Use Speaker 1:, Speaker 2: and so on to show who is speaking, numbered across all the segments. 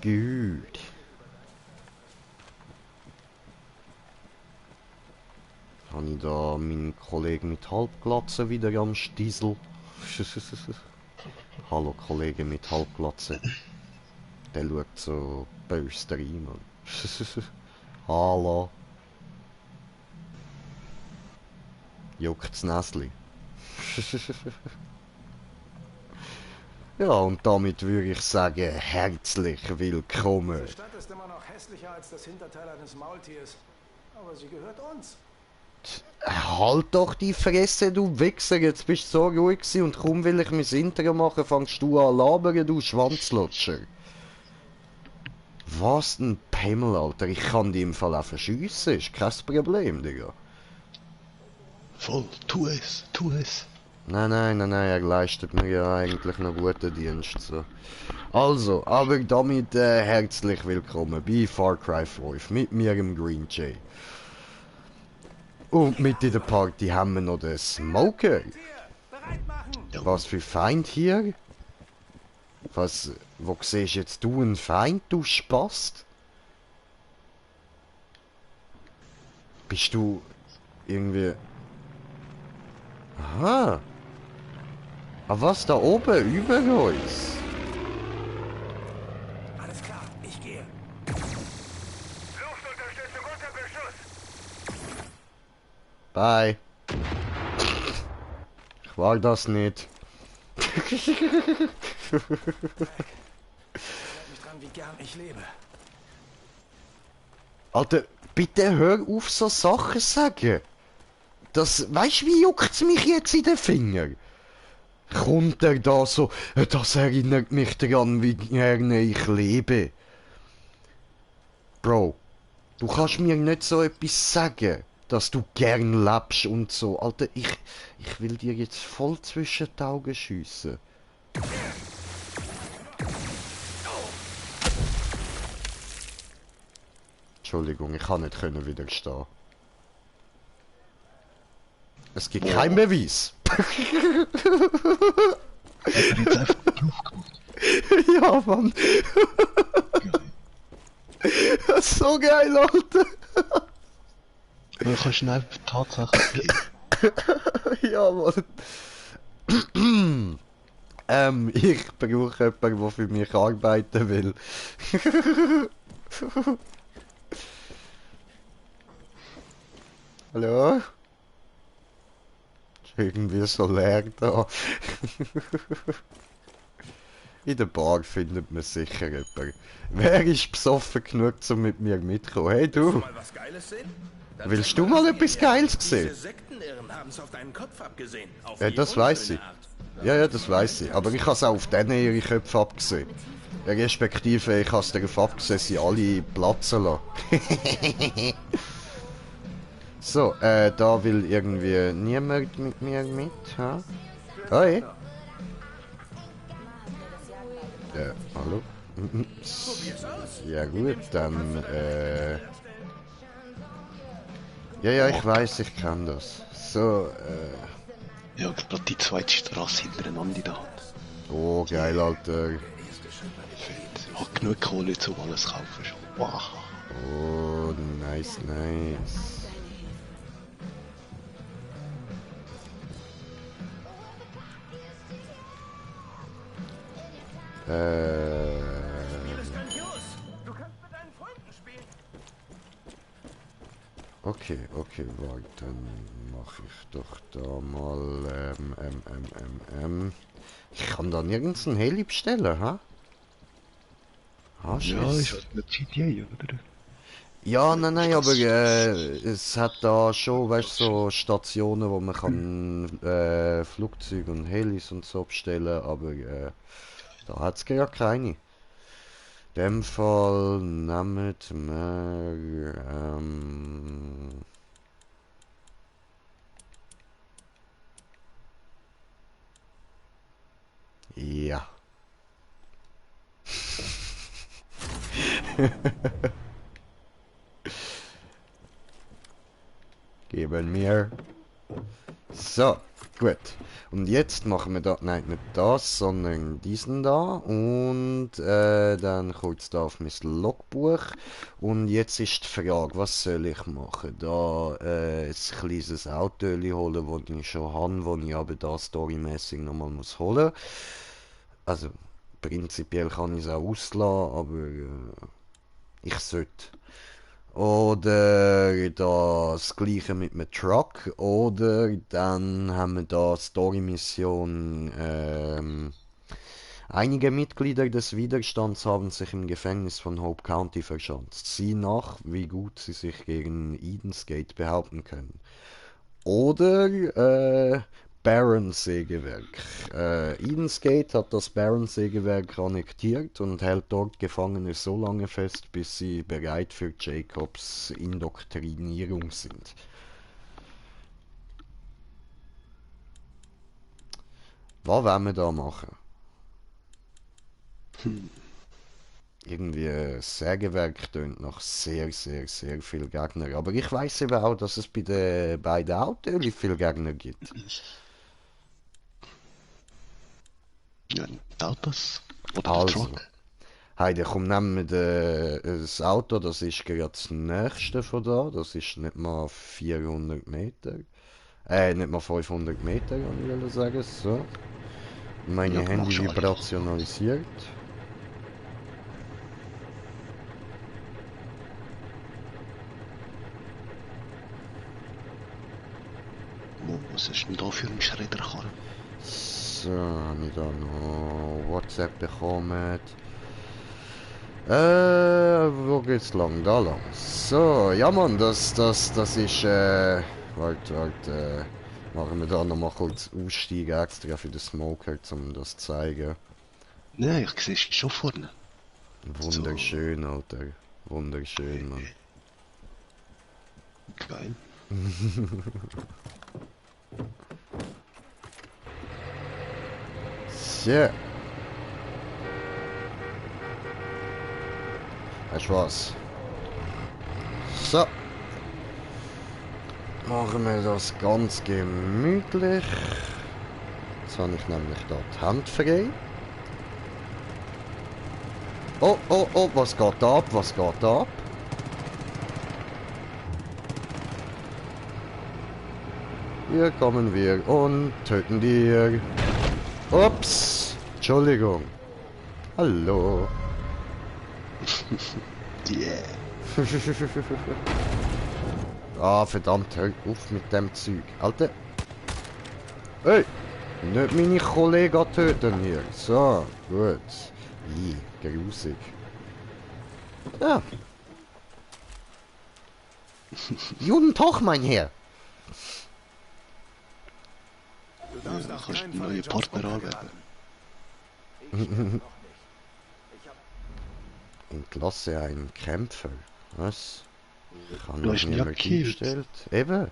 Speaker 1: Gut. Habe ich da meinen Kollegen mit Halbglatze wieder am Stiesel? Hallo Kollege mit Halbglatze. Der schaut so böse rein, Mann. Hallo. Juckt's Näsli. Ja, und damit würde ich sagen, herzlich willkommen.
Speaker 2: Die Stadt ist immer noch hässlicher als das Hinterteil eines Maultiers. Aber sie gehört uns.
Speaker 1: Halt doch die Fresse, du Wichser. Jetzt bist du so ruhig gewesen und kaum will ich mein Intro machen, fangst du an labern, du Schwanzlutscher. Was ein Pimmel, Alter. Ich kann die im Fall auch verschiessen. Ist kein Problem, Digga.
Speaker 3: Voll, tu es, tu es.
Speaker 1: Nein, er leistet mir ja eigentlich noch guten Dienst. So. Also, aber damit herzlich willkommen bei Far Cry 5 mit mir im Green Jay. Und mit in der Party haben wir noch den Smoker. Was für Feind hier? Was, wo siehst jetzt du einen Feind, du Spast? Bist du irgendwie... Aha. Aber was da oben über uns?
Speaker 2: Alles klar, ich gehe. Luftunterstützung unter Beschuss.
Speaker 1: Bye. Ich war das nicht.
Speaker 2: Ich erinnere mich dran, wie gern ich lebe.
Speaker 1: Alter, bitte hör auf so Sachen sagen. Das, weißt du, wie juckt's mich jetzt in den Finger? Kommt er da so, das erinnert mich daran, wie gerne ich lebe. Bro, du kannst mir nicht so etwas sagen, dass du gern lebst und so. Alter, ich will dir jetzt voll zwischen die Augen schiessen. Entschuldigung, ich kann nicht widerstehen. Es gibt keinen Beweis. Ja, Mann. So geil, Alter.
Speaker 3: Du kannst schnell Tatsachen geben.
Speaker 1: Ja, Mann. Ich brauche jemanden, der für mich arbeiten will. Hallo? Ist irgendwie so leer da. In der Bar findet man sicher jemanden. Wer ist besoffen genug, um mit mir mitzukommen? Hey du!
Speaker 4: Mal was Geiles sehen? Dann
Speaker 1: Willst
Speaker 4: zeig
Speaker 1: du mal etwas
Speaker 4: her.
Speaker 1: Geiles sehen?
Speaker 4: Diese Sektenirren haben's auf deinen Kopf abgesehen. Auf
Speaker 1: Ja,
Speaker 4: die
Speaker 1: das weiß ich.
Speaker 4: unschöne Art.
Speaker 1: Ja, das weiß ich. Aber ich habe es auch auf denen ihre Köpfe abgesehen. Respektive, ich habe es darauf abgesehen, sie alle platzen lassen. So, da will irgendwie niemand mit mir mit, ha? Hoi? Hallo? Ja gut, dann, Ja, ich weiß, ich kann das. So,
Speaker 3: Ich habe gerade die zweite Straße hintereinander in der Hand.
Speaker 1: Oh, geil, Alter.
Speaker 3: Fett. Ich habe genug Kohle, um alles zu kaufen schon. Wow.
Speaker 1: Oh, nice. Okay, warte, dann mache ich doch da mal, Ich kann da nirgends ein Heli bestellen, ha?
Speaker 3: Ja, ist halt eine GTA, oder?
Speaker 1: Ja, nein, aber es hat da schon, weißt du, so Stationen, wo man kann Flugzeuge und Helis und so bestellen, aber da hat es gar keine. In dem Fall nehmt wir ja. Geben mir. So. Gut. Und jetzt machen wir da, nein, nicht das, sondern diesen da. Und dann kurz da auf mein Logbuch. Und jetzt ist die Frage, was soll ich machen? Da ein kleines Auto holen, das ich schon habe, das ich aber da storymäßig nochmal muss holen. Also prinzipiell kann ich es auch auslassen, aber ich sollte. Oder das gleiche mit einem Truck. Oder dann haben wir da Story-Mission. Einige Mitglieder des Widerstands haben sich im Gefängnis von Hope County verschanzt. Sieh nach, wie gut sie sich gegen Eden's Gate behaupten können. Oder Barons Sägewerk. Eden's Gate hat das Barons Sägewerk annektiert und hält dort Gefangene so lange fest, bis sie bereit für Jacobs Indoktrinierung sind. Was wollen wir da machen? Irgendwie das Sägewerk tönt nach sehr viel Gegner. Aber ich weiß eben auch, dass es bei den beiden Autos viele Gegner gibt.
Speaker 3: Ja, die Autos oder der
Speaker 1: Also,
Speaker 3: Truck.
Speaker 1: Heidi, komm, nehmen wir das Auto, das ist gerade das nächste von da. Das ist nicht mal 400 Meter. Nicht mal 500 Meter, kann ich sagen. So. Meine
Speaker 3: Ja,
Speaker 1: Handy
Speaker 3: mach schon.
Speaker 1: vibrationalisiert.
Speaker 3: Was ist denn da für ein Schredderkarren?
Speaker 1: So, habe ich da noch WhatsApp bekommen. Wo geht's lang? Da lang. So, ja Mann, das ist, machen wir da nochmal kurz Ausstieg extra für den Smoker, um das zu zeigen.
Speaker 3: Nein, ich sehe es schon vorne.
Speaker 1: Wunderschön, Alter. Wunderschön, Mann.
Speaker 3: Geil.
Speaker 1: Tja. Weißt du was? So. Machen wir das ganz gemütlich. Jetzt habe ich nämlich da die Hand frei. Oh, oh, oh, was geht ab? Was geht ab? Hier kommen wir und töten dir. Ups. Entschuldigung. Hallo.
Speaker 3: Yeah.
Speaker 1: Ah, verdammt, hör auf mit dem Zeug. Alter. Hey, nicht meine Kollegen töten hier. So, gut. Ih, grusig. Ja. Guten Tag, mein Herr.
Speaker 2: Du darfst auf
Speaker 3: Kannst
Speaker 2: keinen
Speaker 3: du
Speaker 2: Fall
Speaker 3: neue
Speaker 2: den Jones
Speaker 3: Partner
Speaker 2: Bunker
Speaker 3: anwerben?
Speaker 2: verraten. Ich noch nicht. Ich hab
Speaker 1: Entlasse einen Kämpfer. Was? Kann
Speaker 3: Du
Speaker 1: doch
Speaker 3: hast ihn ja
Speaker 1: niemand
Speaker 3: gekillt.
Speaker 1: eingestellt. Eben,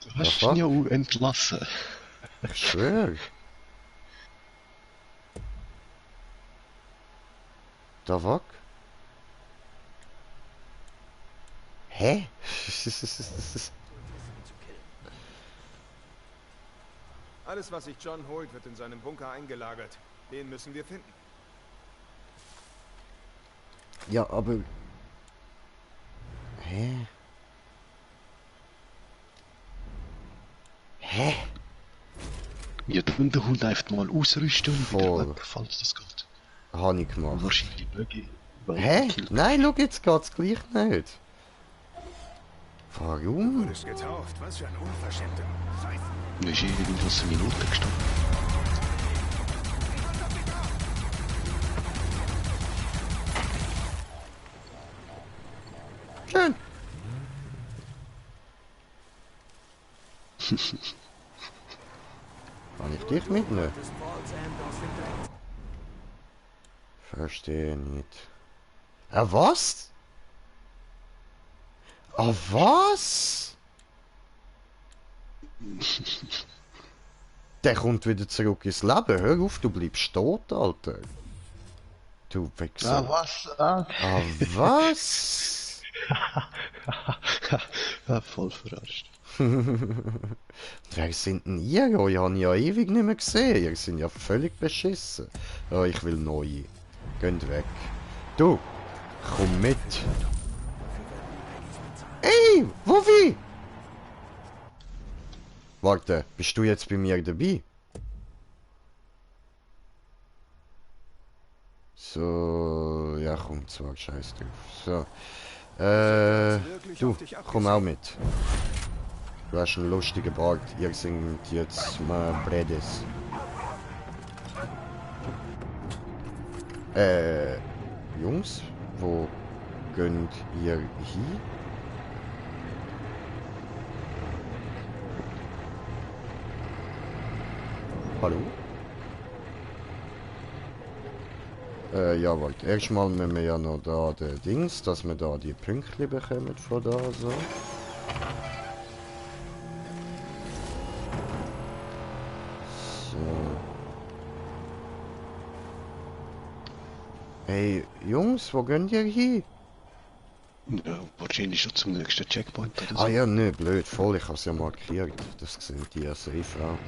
Speaker 3: Du hast
Speaker 1: fuck?
Speaker 3: ihn ja auch entlassen.
Speaker 1: ich schwör. Da fuck? Hä?
Speaker 2: Alles, was sich John holt, wird in seinem Bunker eingelagert. Den müssen wir finden.
Speaker 1: Ja, aber... Hä? Hä?
Speaker 3: Ja, dann den Hund einfach mal ausrüsten und wieder
Speaker 1: Voll.
Speaker 3: weg, falls das geht.
Speaker 1: Habe ich gemacht.
Speaker 3: Wahrscheinlich Bögi.
Speaker 1: Hä? Nein, schau, jetzt geht's gleich nicht. Warum?
Speaker 2: Wurdest getauft. Was für ein unverschämter Pfeifen.
Speaker 3: Du hast irgendwas eine Minute gestanden.
Speaker 1: Schön. Kann ich dich mitnehmen? Verstehe nicht. Was? Was? Der kommt wieder zurück ins Leben. Hör auf, du bleibst tot, Alter. Du Wichser.
Speaker 3: was?
Speaker 1: Was?
Speaker 3: Ja, voll verarscht.
Speaker 1: Wer sind denn ihr? Ich habe ja ewig nicht mehr gesehen. Ihr sind ja völlig beschissen. Ja, ich will neue. Geht weg. Du, komm mit. Ey, wo wie? Warte, bist du jetzt bei mir dabei? So, ja komm, zwar scheiß drauf. So, du, komm auch mit. Du hast einen lustigen Bart. Ihr singt jetzt mal Bredes. Jungs, wo gönnt ihr hin? Hallo? Ja, warte. Erstmal müssen wir ja noch da den Dings, dass wir da die Pünktchen bekommen von da so. So. Hey, Jungs, wo gönnt ihr hin?
Speaker 3: Ja, wahrscheinlich schon zum nächsten Checkpoint oder so.
Speaker 1: Ah ja, ne, blöd, voll, ich hab's ja markiert. Das sind die ja safe auch.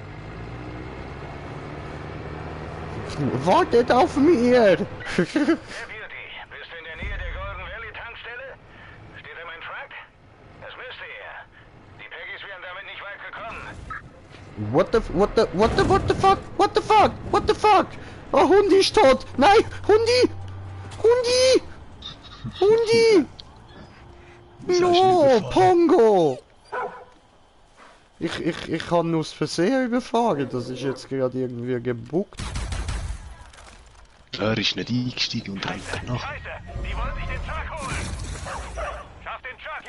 Speaker 1: Wartet auf mir!
Speaker 5: Herr Beauty, bist du in der Nähe der Golden Valley Tankstelle? Steht da mein Truck? Das müsste er. Die Peggies wären damit nicht weit gekommen.
Speaker 1: What the fuck? Oh, Hundi ist tot! Nein! Hundi! No, Pongo! Ich kann nur das Versehen überfahren, das ist jetzt gerade irgendwie gebuckt.
Speaker 3: Er ist nicht eingestiegen und rennt nach.
Speaker 5: Scheiße, die wollen sich den Truck holen. Schaff den Truck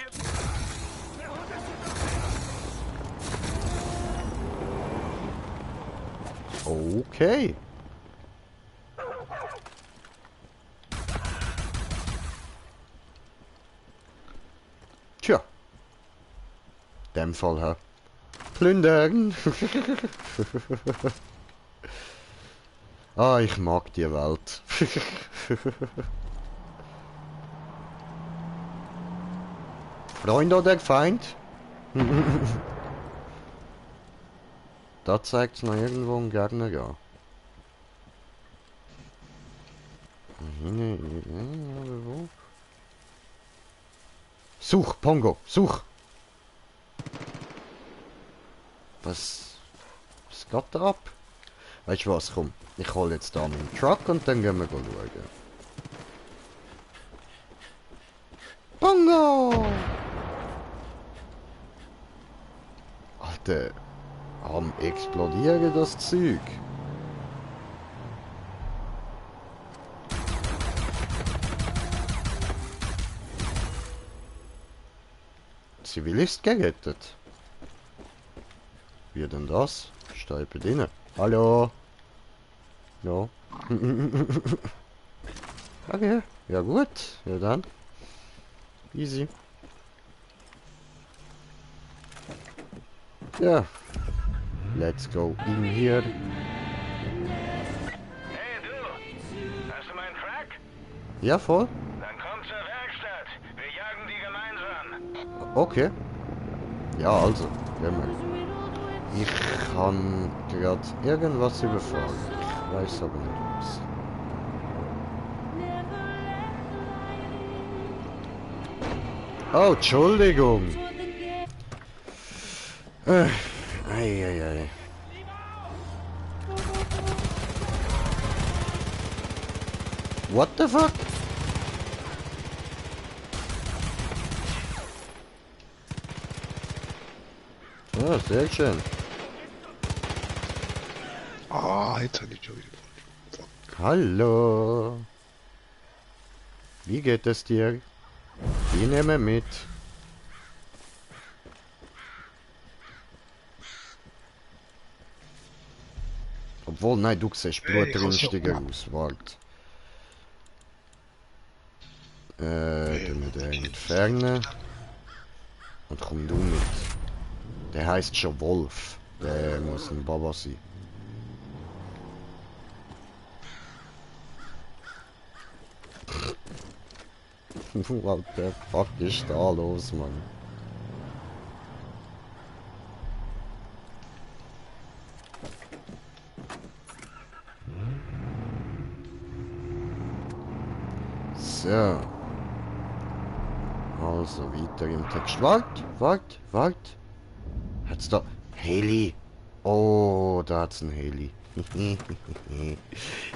Speaker 5: hier.
Speaker 1: Okay. Tja. Dem Fall, hä? Plündern. Ah, ich mag die Welt. Freund oder Feind? Da zeigt's noch irgendwo einen Gegner, ja. Wo? Such, Pongo, such! Was geht da ab? Weißt du was, komm. Ich hol jetzt da meinen Truck und dann gehen wir schauen. Pongo! Alter, am explodieren das Zeug. Zivilist gerettet. Wie denn das? Stehe bei denen. Hallo? No. Okay, ja gut. Ja dann. Easy. Ja. Let's go in here.
Speaker 5: Hey du, hast du meinen Truck?
Speaker 1: Ja, voll.
Speaker 5: Dann komm zur Werkstatt. Wir jagen die gemeinsam.
Speaker 1: Okay. Ja, also. Gehen wir. Ich kann gerade irgendwas überfahren. Ich weiß aber nicht was. Oh, Entschuldigung. Ei. What the fuck? Ah, sehr schön.
Speaker 3: Ah, jetzt habe ich schon wieder.
Speaker 1: Hallo. Wie geht es dir? Ich nehme mit. Obwohl, nein, du siehst blutrünstiger aus. Warte. Den wir den entfernen. Und komm du mit. Der heißt schon Wolf. Der muss ein Baba sein. What the fuck ist da los, Mann? So. Also weiter im Text. Wart. Hat's da... Heli. Oh, da hat's ein Heli.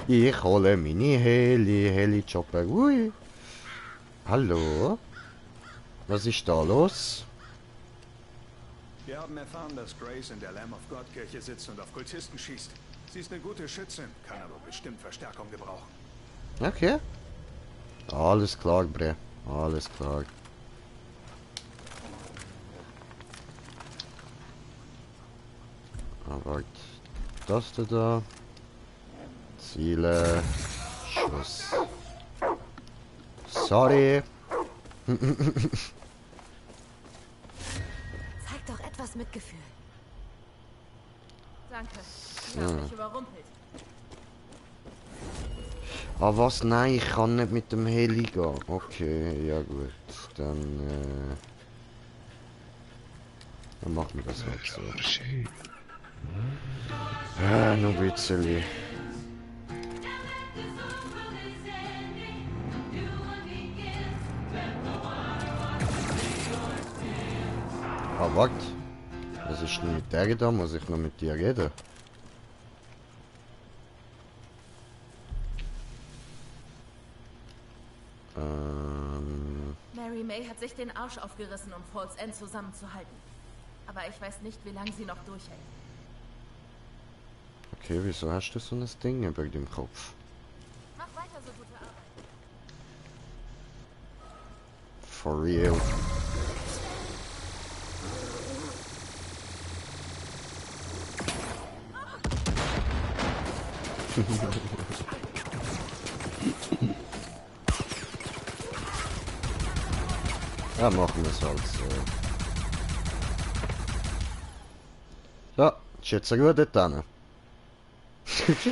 Speaker 1: Ich hole meine Heli-Chopper. Ui. Hallo? Was ist da los?
Speaker 2: Wir haben erfahren, dass Grace in der Lamb of God Kirche sitzt und auf Kultisten schießt. Sie ist eine gute Schützin, kann aber bestimmt Verstärkung gebrauchen.
Speaker 1: Okay. Alles klar, Bre. Alles klar. Aber das da. Ziele. Schuss. Sorry.
Speaker 6: Zeig doch etwas Mitgefühl.
Speaker 7: Danke. Ich hab mich überrumpelt.
Speaker 1: Ah was? Nein, ich kann nicht mit dem Heli gehen. Okay, ja gut. Dann machen wir das halt so. Ja, noch ein bisschen. Ah, warte. Was ist denn mit der da? Muss ich noch mit dir reden?
Speaker 7: Mary May hat sich den Arsch aufgerissen, um Falls End zusammenzuhalten. Aber ich weiß nicht, wie lange sie noch durchhält.
Speaker 1: Okay, wieso hast du so ein Ding über dem Kopf?
Speaker 7: Mach weiter so gute Arbeit.
Speaker 1: For real. Ja, machen wir es halt so. So, ist jetzt eine gute Tanne.
Speaker 3: Geht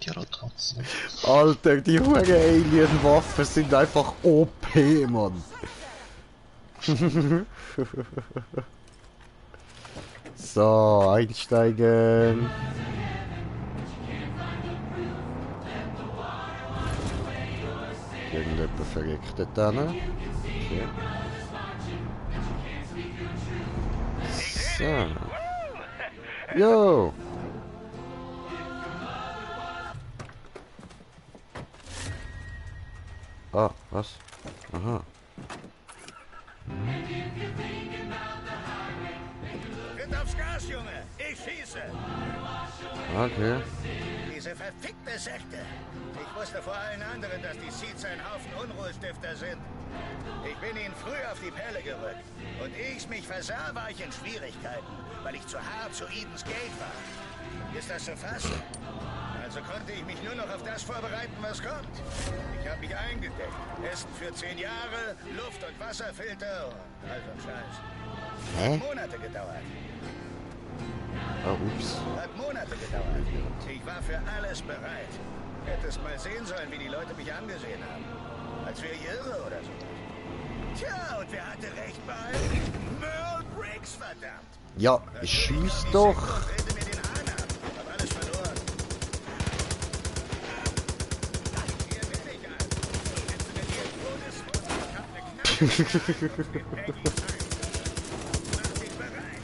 Speaker 3: ja trotzdem.
Speaker 1: Alter, die hohen Alien-Waffen sind einfach OP, Mann. So, einsteigen. Irgendjemand verreckt dort hin. Okay. So. Jo! Ah, was? Aha.
Speaker 4: Tritt aufs Gas, Junge! Ich schieße!
Speaker 1: Okay.
Speaker 4: Diese verfickte Sekte! Ich wusste vor allen anderen, dass die Seeds ein Haufen Unruhestifter sind. Ich bin ihnen früh auf die Pelle gerückt. Und ehe ich mich versah, war ich in Schwierigkeiten, weil ich zu hart zu Edens Gate war. Ist das zu fassen? Also konnte ich mich nur noch auf das vorbereiten, was kommt. Ich habe mich eingedeckt. Essen für 10 Jahre, Luft- und Wasserfilter und all so ein Scheiß.
Speaker 1: Hä?
Speaker 4: Hat Monate gedauert.
Speaker 1: Oh, ups.
Speaker 4: Hat Monate gedauert. Ich war für alles bereit. Hättest mal sehen sollen, wie die Leute mich angesehen haben. Als wäre ich irre oder so. Tja, und wer hatte recht bei? Merle Briggs, verdammt!
Speaker 1: Ja, ich schieß doch.
Speaker 4: Drehte mir den Hahn ab. Hab alles verloren. Hier bin ich an. Hättest du mir die Todeswunde? Ich hab ne Knappe. Peggy, mach dich bereit.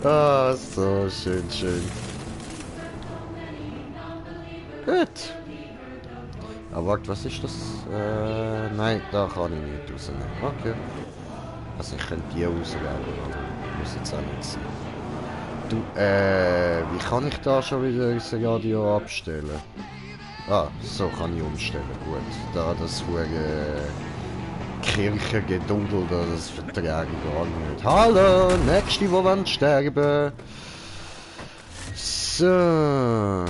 Speaker 1: Ah, so schön, schön. Gut. Aber warte, was ist das? Nein, da kann ich nicht rausnehmen. Okay. Also ich könnte die auswählen, aber muss jetzt auch nicht sein. Du, wie kann ich da schon wieder unser Radio abstellen? Ah, so kann ich umstellen. Gut. Da das Kirchengedudel, das vertrage ich gar nicht. Hallo, nächste, wo wollen sterben. So.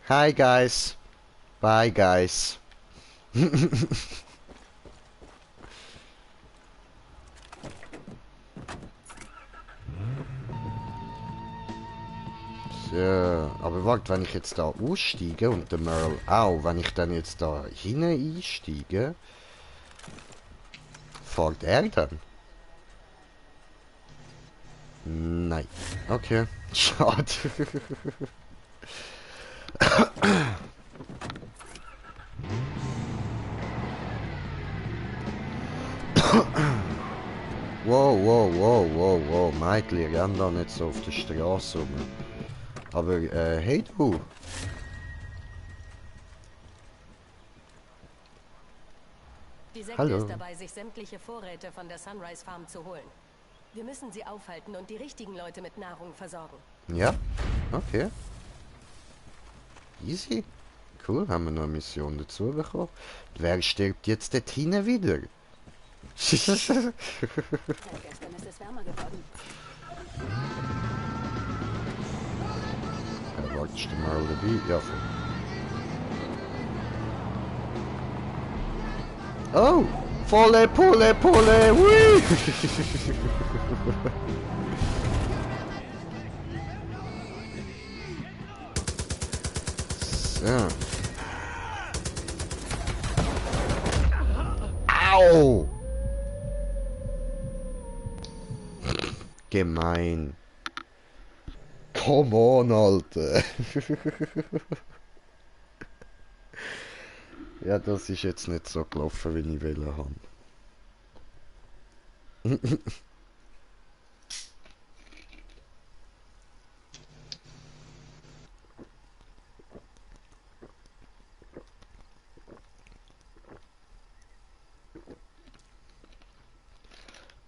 Speaker 1: Hi guys. Bye guys. So. aber warte, wenn ich jetzt da aussteige und der Merle auch, wenn ich dann jetzt da hinein einsteige, fährt er dann? Nein. Okay. Schade. Wow, wow, wow, wow, wow. Mädchen, renn da nicht so auf der Straße rum. Aber, hey du.
Speaker 6: Die Sekte
Speaker 1: Hallo.
Speaker 6: ist dabei, sich sämtliche Vorräte von der Sunrise Farm zu holen. Wir müssen sie aufhalten und die richtigen Leute mit Nahrung versorgen.
Speaker 1: Ja? Okay. Easy. Cool, haben wir noch eine Mission dazu bekommen. Wer stirbt jetzt dort hinten wieder?
Speaker 6: Seit gestern ist es wärmer geworden.
Speaker 1: Warte, du mal dabei? Ja, voll. Oh! Volle Pulle, Pulle! Hui! So. Au! Gemein. Come on, Alter. Ja, das ist jetzt nicht so gelaufen, wie ich will haben.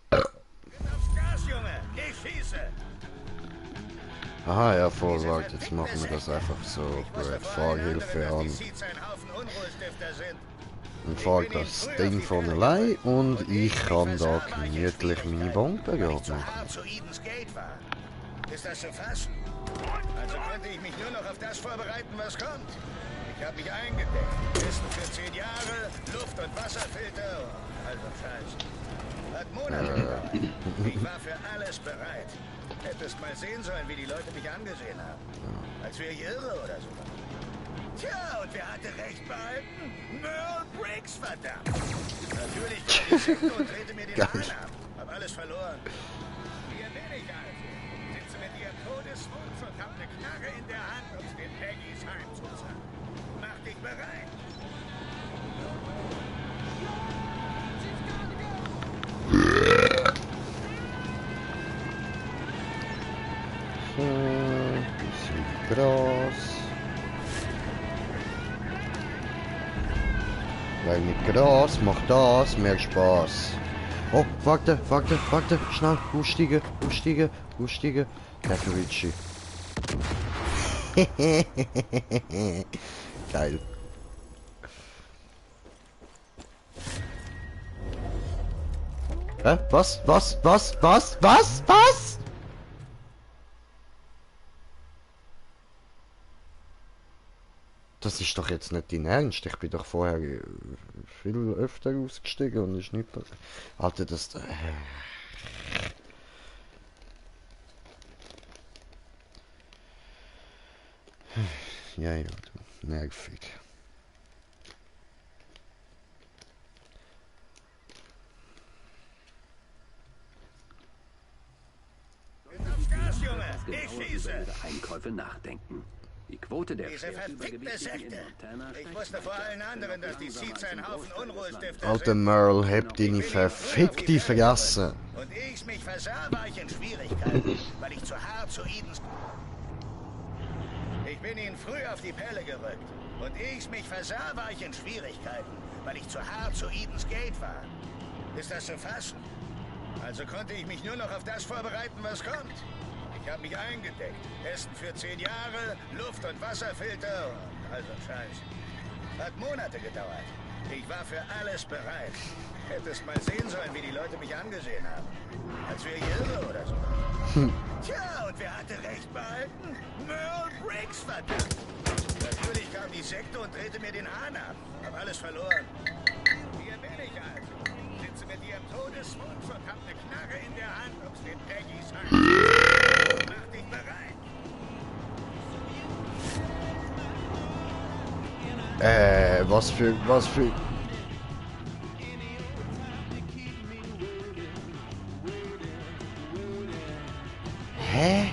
Speaker 4: Aufs Gas, Junge! Ich schieße!
Speaker 1: Aha, ja, vorwärts. Jetzt machen wir das einfach so.
Speaker 4: Ich wusste
Speaker 1: Gut,
Speaker 4: vor allen anderen,
Speaker 1: Fahrhilfe
Speaker 4: dass die
Speaker 1: an.
Speaker 4: Seeds ein Haufen Unruhestifter sind.
Speaker 1: Dann fährt das Ding von allein und ich kann da gemütlich meine Bomben
Speaker 4: Weil ich
Speaker 1: gerade
Speaker 4: zu
Speaker 1: machen.
Speaker 4: hart zu Eden's Gate war. Ist das zu fassen? Also konnte ich mich nur noch auf das vorbereiten, was kommt. Ich habe mich eingedeckt. Kisten für 10 Jahre, Luft- und Wasserfilter, also Scheiß. Hat Monate gedauert. Ich war für alles bereit. Hättest mal sehen sollen, wie die Leute mich angesehen haben. Als wäre ich irre oder so. Tja, und wer hatte recht behalten? Merle Briggs, verdammt! Natürlich kam die Sekte und drehte mir den
Speaker 1: Geil.
Speaker 4: Hahn ab. Hab alles verloren. Hier bin ich also. Sitze mit ihrem Todeswunsch und hab eine Knarre in der Hand, um den Peggy's heimzuzahlen. Mach dich bereit.
Speaker 1: Bisschen Gras. Weil mit Gras macht das mehr Spaß. Oh, warte, warte, warte, schnell, aussteigen, aussteigen, aussteigen. Cafferici. Geil. Hä? Was? Was? Was? Was? Was? Was? Das ist doch jetzt nicht dein Ernst. Ich bin doch vorher viel öfter ausgestiegen und ist nicht passiert. Alter, das... Ja, ja, du. Nervig.
Speaker 4: Aufs Gas, Junge! Ich schieße!
Speaker 8: Einkäufe nachdenken. Die Quote der
Speaker 4: Diese
Speaker 8: schwer
Speaker 4: verfickte
Speaker 8: Übergewichtigen in
Speaker 4: Sekte!
Speaker 8: Montana
Speaker 4: Ich
Speaker 8: steigt
Speaker 4: wusste vor allen anderen, dass die Seeds ein Haufen Unruhestifter
Speaker 1: Alter
Speaker 4: sind.
Speaker 1: Merle, heb deine verfickte Fresse.
Speaker 4: Und ehe ich mich versah, war ich in Schwierigkeiten, weil ich zu hart zu Edens... Ich bin ihnen früh auf die Pelle gerückt. Und ehe ich mich versah, war ich in Schwierigkeiten, weil ich zu hart zu Edens Gate war. Ist das zu fassen? Also konnte ich mich nur noch auf das vorbereiten, was kommt. Ich habe mich eingedeckt. Essen für 10 Jahre, Luft- und Wasserfilter und also Scheiß. Hat Monate gedauert. Ich war für alles bereit. Hättest mal sehen sollen, wie die Leute mich angesehen haben. Als wäre ich irre oder so. Tja, und wer hatte recht behalten? Merle Briggs, verdammt! Natürlich kam die Sekte und drehte mir den Hahn ab. Hab alles verloren. Hier bin ich also. Sitze mit ihrem Todeswunsch und hab eine Knarre in der Hand, um's den Peggy's Heim. Mach dich bereit.
Speaker 1: Was für... Hä?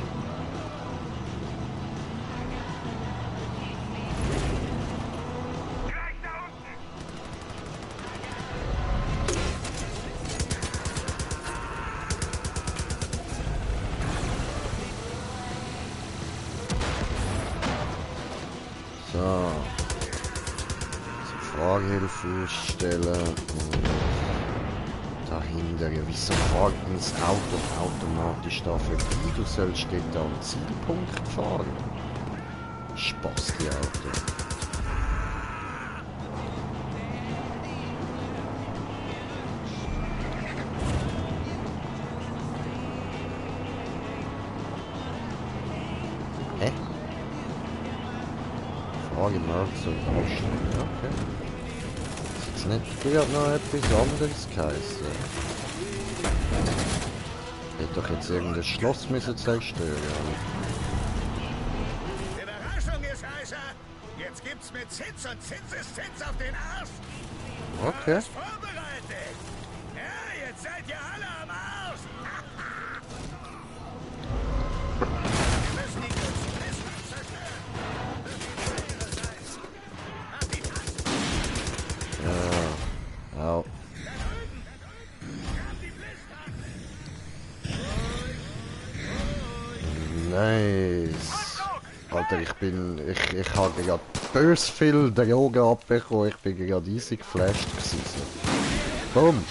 Speaker 1: So. Fahrhilfe stellen und dahinter. Ja, wieso fährt denn das Auto automatisch da vorbei? Du sollst dort am Zielpunkt fahren. Spaß, die Auto. Hä? Frage mal zur Baustelle. Okay. Ist nicht früher noch etwas anderes geheißen? Hätte doch jetzt irgendein Schloss müssen zerstören.
Speaker 4: Überraschung ist heißer. Jetzt gibt's mit Zins und Zinseszins auf den Arsch.
Speaker 1: Okay.
Speaker 4: Alles vorbereitet. Ja, jetzt seid ihr alle am Arsch. Wir müssen die großen Festland zerstören. Das wird ihre sein. Habt die Tasten.
Speaker 1: Ja. Au. Nice. Alter, ich habe gerade bös viel Drogen abbekommen. Ich bin gerade easy geflasht gewesen. Boom.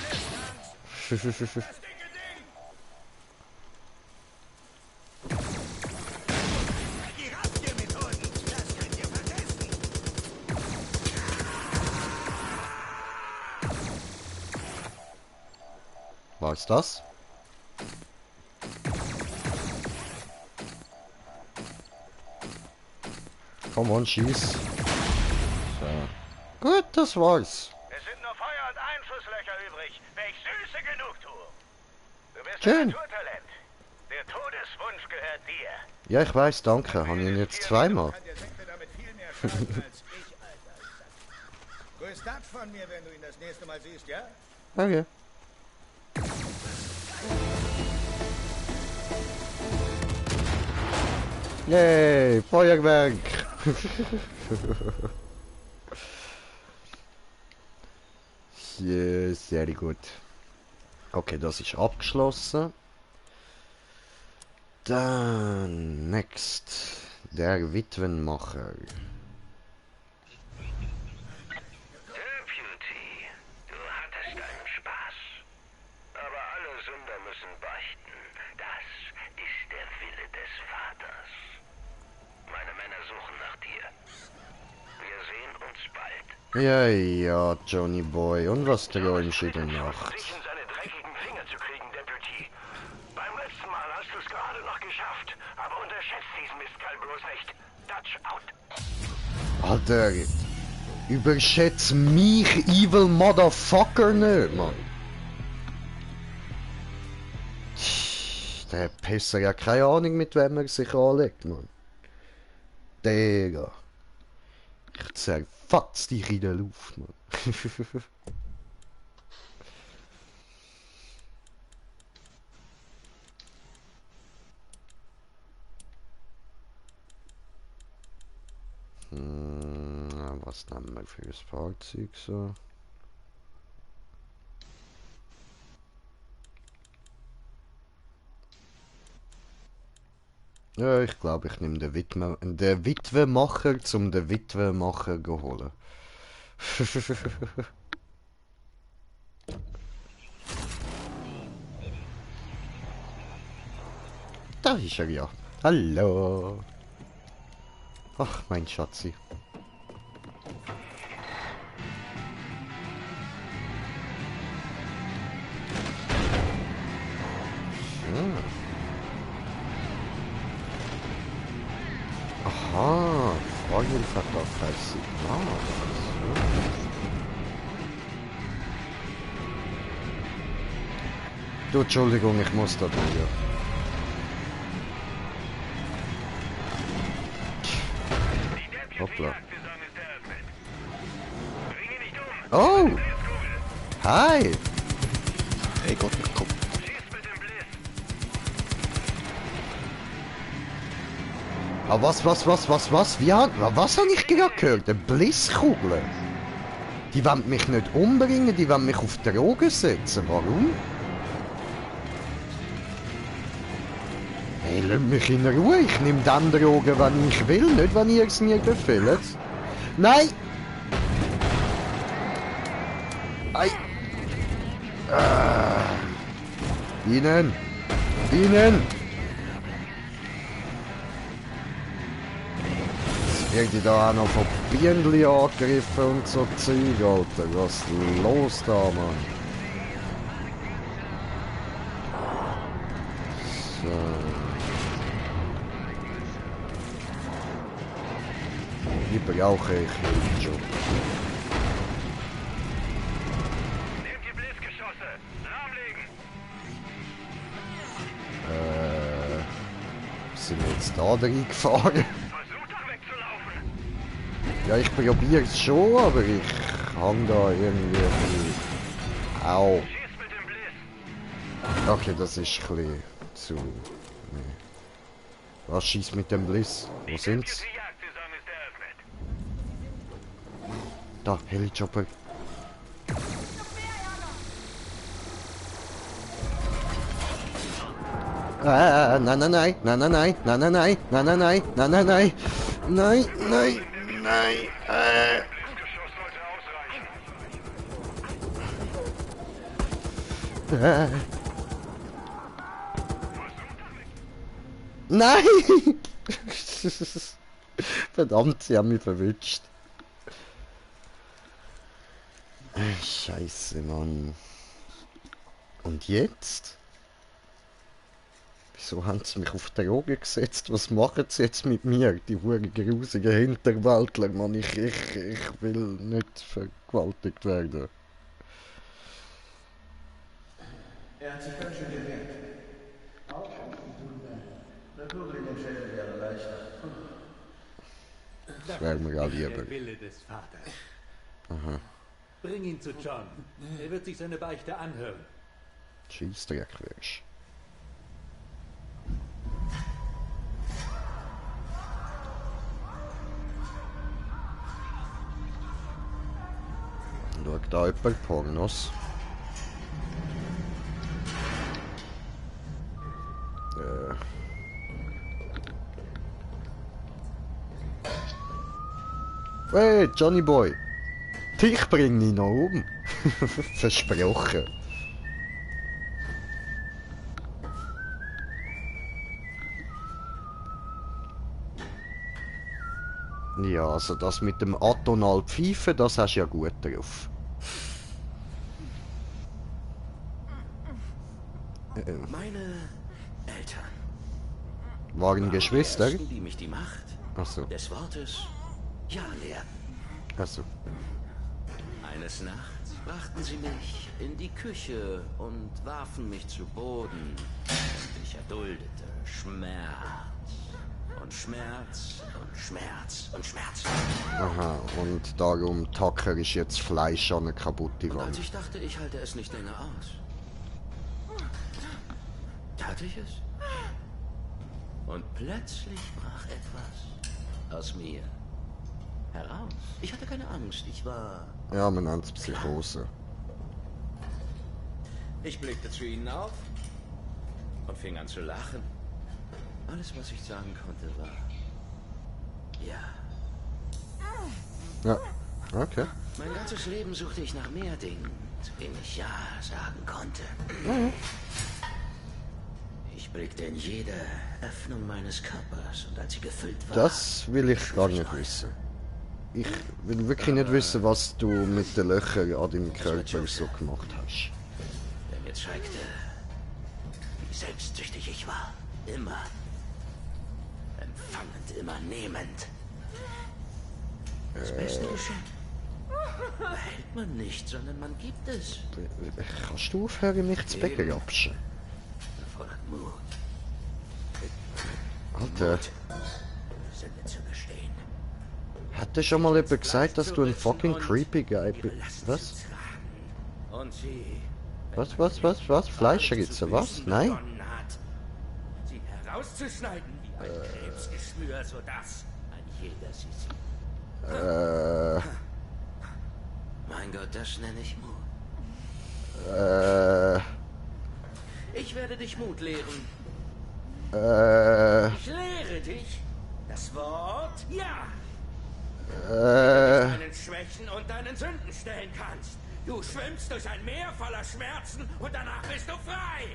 Speaker 4: Die Razzia-Methoden, das könnt ihr vergessen.
Speaker 1: Was ist das? Komm on, schieß. So. Gut, das war's.
Speaker 5: Es sind nur Feuer und Einschusslöcher übrig. Welch süße Genugtuung. Du bist
Speaker 1: Schön.
Speaker 5: ein Naturtalent. Der Todeswunsch gehört dir.
Speaker 1: Ja, ich weiß, danke. Habe ich ihn jetzt zweimal.
Speaker 4: Kann der Sektor damit viel mehr schaden als ich, Alter. Grüß das von mir, wenn du ihn das nächste Mal siehst, ja?
Speaker 1: Okay. Yay, Feuerwerk! Yeah, sehr gut. Okay, das ist abgeschlossen. Dann, next. Der Witwenmacher.
Speaker 5: Deputy, du hattest einen Spaß. Aber alle Sünder müssen beichten. Das ist der Wille des Vaters. Meine Männer suchen nach dir. Wir sehen uns bald.
Speaker 1: Ja, ja, Johnny Boy. Und was träumst du in der Nacht?
Speaker 5: Dich in seine dreckigen Finger zu kriegen, Deputy. Beim letzten Mal hast du es gerade noch geschafft. Aber unterschätzt diesen Mistkerl bloß nicht. Dutch out.
Speaker 1: Alter, überschätz mich, evil Motherfucker, nicht, Mann. Der Pisser ja keine Ahnung, mit wem er sich anlegt, Mann. Digga. Ich zerfatz dich in der Luft, Mann. Was nehmen wir für das Fahrzeug so? Ja, ich glaube, ich nehme den Witwenmacher, zum den Witwenmacher zu holen. Da ist er ja. Hallo. Ach, mein Schatzi. Aha, Fahrhilfe hat auch kein Signal. Du, Entschuldigung, ich muss da durch. Hoppla. Oh! Hi!
Speaker 3: Hey Gott, komm.
Speaker 1: Ah, was? Was habe ich gerade gehört? Eine Blisskugel? Die wollen mich nicht umbringen, die wollen mich auf Drogen setzen. Warum? Hey, lass mich in Ruhe. Ich nehme dann Drogen, wenn ich will, nicht wenn ihr es mir befehlt. Nein! Ei! Ihnen! Ihnen! Jetzt werde ich da auch noch von Bienenli angegriffen und so Zeug, Alter. Was ist los da, Mann? So. Die brauche ich jetzt schon.
Speaker 5: Nehmt die Blitzgeschosse! Lahmlegen!
Speaker 1: Sind wir jetzt da reingefahren?
Speaker 5: Versucht doch wegzulaufen!
Speaker 1: Ja, ich probiere es schon, aber ich hang da irgendwie ein bisschen... Au.
Speaker 5: Schießt mit dem Blitz!
Speaker 1: Okay, das ist ein bisschen zu... Nee. Was schießt mit dem Bliss? Wo sind's?
Speaker 5: Die Jagdsaison ist eröffnet.
Speaker 1: Da, Helichopper. Nein, nein, nein, nein, nein, nein, nein, nein, nein, nein, nein, nein, nein, nein, nein, nein, nein, nein,
Speaker 5: Blitzgeschoss sollte ausreichen.
Speaker 1: Nein! Verdammt, sie haben mich verwünscht. Scheiße, Mann. Und jetzt? Wieso haben sie mich auf die Droge gesetzt? Was machen sie jetzt mit mir? Die huren grusigen Hinterwäldler, Mann. Ich will nicht vergewaltigt werden.
Speaker 9: Er hat sich ganz schön gewehrt. Natürlich im Schädel wäre leichter.
Speaker 1: Das wäre mir ja lieber.
Speaker 10: Der Wille des Vaters.
Speaker 1: Aha.
Speaker 10: Bring ihn zu John. Er wird sich seine Beichte anhören.
Speaker 1: Scheissdreck wärst. Schau da jemand Pornos. Hey, Johnny Boy! Dich bring ich noch um! Versprochen! Ja, also das mit dem atonal Pfeifen, das hast du ja gut drauf.
Speaker 11: Meine Eltern
Speaker 1: Waren Geschwister?
Speaker 11: die ersten, die mich die Macht
Speaker 1: Achso,
Speaker 11: des Wortes Ja lehrten.
Speaker 1: achso.
Speaker 11: Eines Nachts brachten sie mich in die Küche und warfen mich zu Boden. Und ich erduldete Schmerz. Und Schmerz und Schmerz und Schmerz.
Speaker 1: Aha, und darum Tucker ist jetzt Fleisch an eine kaputte
Speaker 11: Und als
Speaker 1: Wand.
Speaker 11: ich dachte, ich halte es nicht länger aus, tat ich es. Und plötzlich brach etwas aus mir heraus. Ich hatte keine Angst, ich war...
Speaker 1: Ja, man nennt es Psychose.
Speaker 11: Ich blickte zu ihnen auf und fing an zu lachen. Alles, was ich sagen konnte, war... Ja.
Speaker 1: Ja, okay.
Speaker 11: Mein ganzes Leben suchte ich nach mehr Dingen, zu denen ich Ja sagen konnte. Ich blickte in jede Öffnung meines Körpers und als sie gefüllt war...
Speaker 1: Das will ich gar nicht wissen. Ich will wirklich nicht wissen, was du mit den Löchern an deinem Körper so gemacht hast.
Speaker 11: Der mir zeigte, wie selbstsüchtig ich war. Immer empfangend, immer nehmend. Das beste Geschenk behält man nicht, sondern man gibt es.
Speaker 1: Kannst du aufhören, mich zu begrapschen?
Speaker 11: Erfordert Mut.
Speaker 1: Alter,
Speaker 11: Sünde zu gestehen.
Speaker 1: Hat dir schon mal jemand gesagt, dass du ein fucking creepy Guy bist? Was?
Speaker 11: Und sie
Speaker 1: Was? Fleischritze, was? Nein?
Speaker 11: sie herauszuschneiden wie ein Krebsgeschwür, sodass ein jeder sie sieht. Mein Gott, das nenne ich Mut. Ich werde dich Mut lehren. Ich lehre dich das Wort Ja. Deinen Schwächen und deinen Sünden stellen kannst. Du schwimmst durch ein Meer voller Schmerzen und danach bist du frei.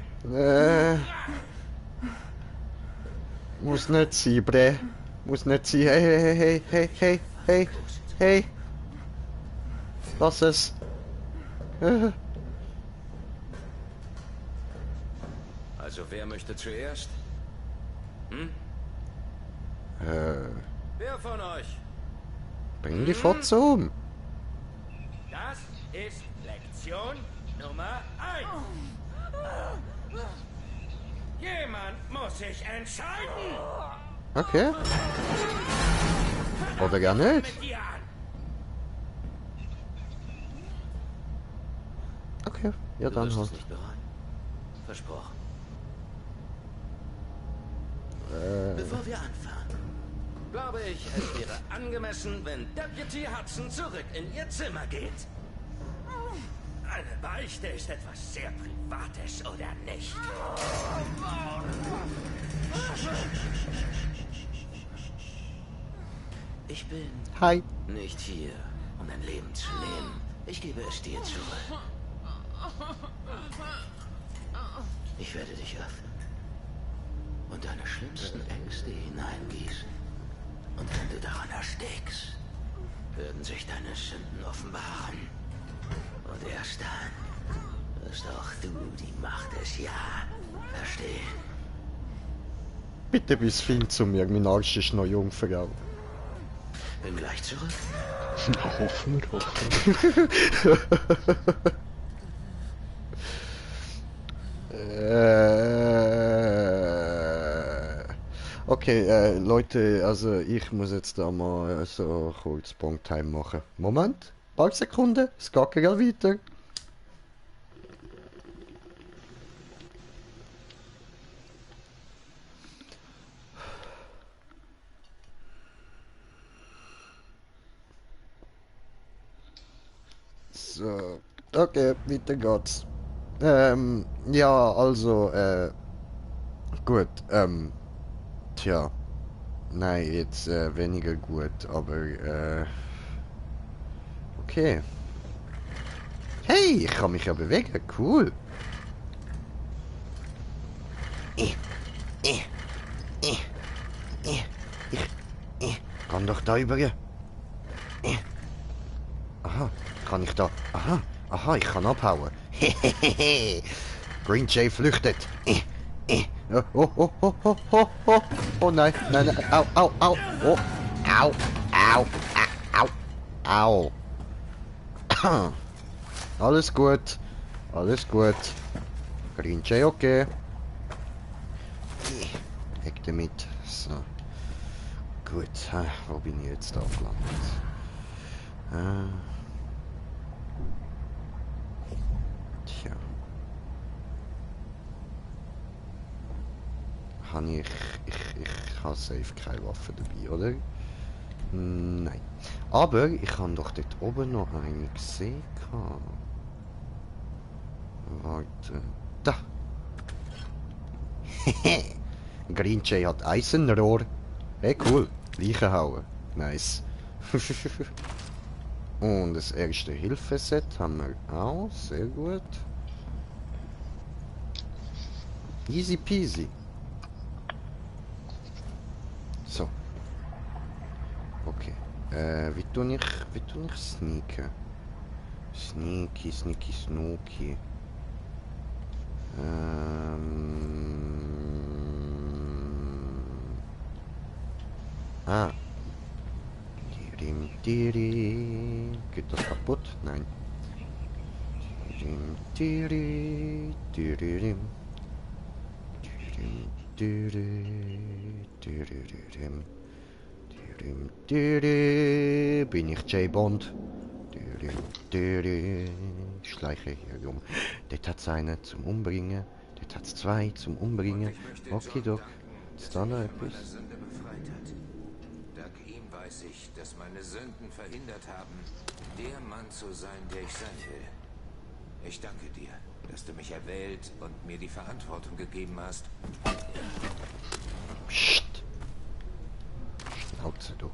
Speaker 1: Muss nicht sein, Bre. Muss nicht sein. Hey. Lass es.
Speaker 11: Also wer möchte zuerst? Wer von euch?
Speaker 1: Bring die Fotze um.
Speaker 11: Das ist Lektion Nummer 1. Jemand muss sich entscheiden.
Speaker 1: Okay. Oder gar nicht.
Speaker 11: Mit dir an.
Speaker 1: Okay, ja dann halt.
Speaker 11: Nicht bereuen. Versprochen. Bevor wir anfangen, glaube ich, es wäre angemessen, wenn Deputy Hudson zurück in ihr Zimmer geht. Eine Beichte ist etwas sehr Privates, oder nicht? Ich bin nicht hier, um dein Leben zu nehmen. Ich gebe es dir zurück. Ich werde dich öffnen und deine schlimmsten Ängste hineingießen. Und wenn du daran erstickst, werden sich deine Sünden offenbaren. Und erst dann wirst auch du die Macht des Ja verstehen.
Speaker 1: Bitte bis fin zu mir, mein Arsch ist noch Jungfrau.
Speaker 11: Bin gleich zurück.
Speaker 3: Hoffen.
Speaker 1: Okay, Leute, also ich muss jetzt da mal so kurz Punkt-Time machen. Moment, paar Sekunden, es geht gleich weiter. So, okay, weiter geht's. Ja, also, gut, tja, nein, jetzt weniger gut, aber, okay. Hey, ich kann mich ja bewegen, cool. Ich kann doch da über. Aha, kann ich da? Aha, ich kann abhauen. Green Jay flüchtet. Oh nein, au, oh, au. Alles gut. Green Jay, okay. Weg damit. So. Gut, wo bin ich jetzt aufgelandet? Tja. Ich habe safe keine Waffe dabei, oder? Nein. Aber ich habe doch dort oben noch eine gesehen. Warte. Da. Green Jay hat Eisenrohr. Hey, cool. Leichen hauen. Nice. Und das erste Hilfeset haben wir auch. Sehr gut. Easy peasy. So. Okay. Wie tue ich sneaken? Sneaky. Geht das kaputt? Nein. Bin ich J. Bond? Ich schleiche hier rum. Dort hat es einen zum Umbringen. Dort hat es zwei zum Umbringen. Okidok. Ist da noch etwas?
Speaker 12: Dank ihm weiß ich, dass meine Sünden verhindert haben, der Mann zu sein, der ich sein will. Ich danke dir, dass du mich erwählt und mir die Verantwortung gegeben hast.
Speaker 1: Psst. Schnauze, du.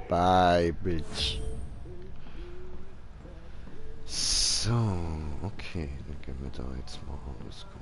Speaker 1: Bye, Bitch. So, okay, dann gehen wir da jetzt mal alles gut.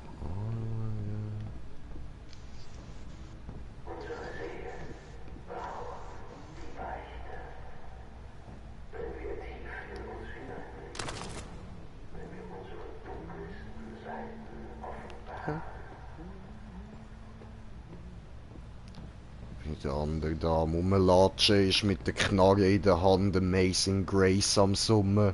Speaker 1: Wie der andere da am Rumlatschen ist mit der Knarre in der Hand, Amazing Grace am Summen.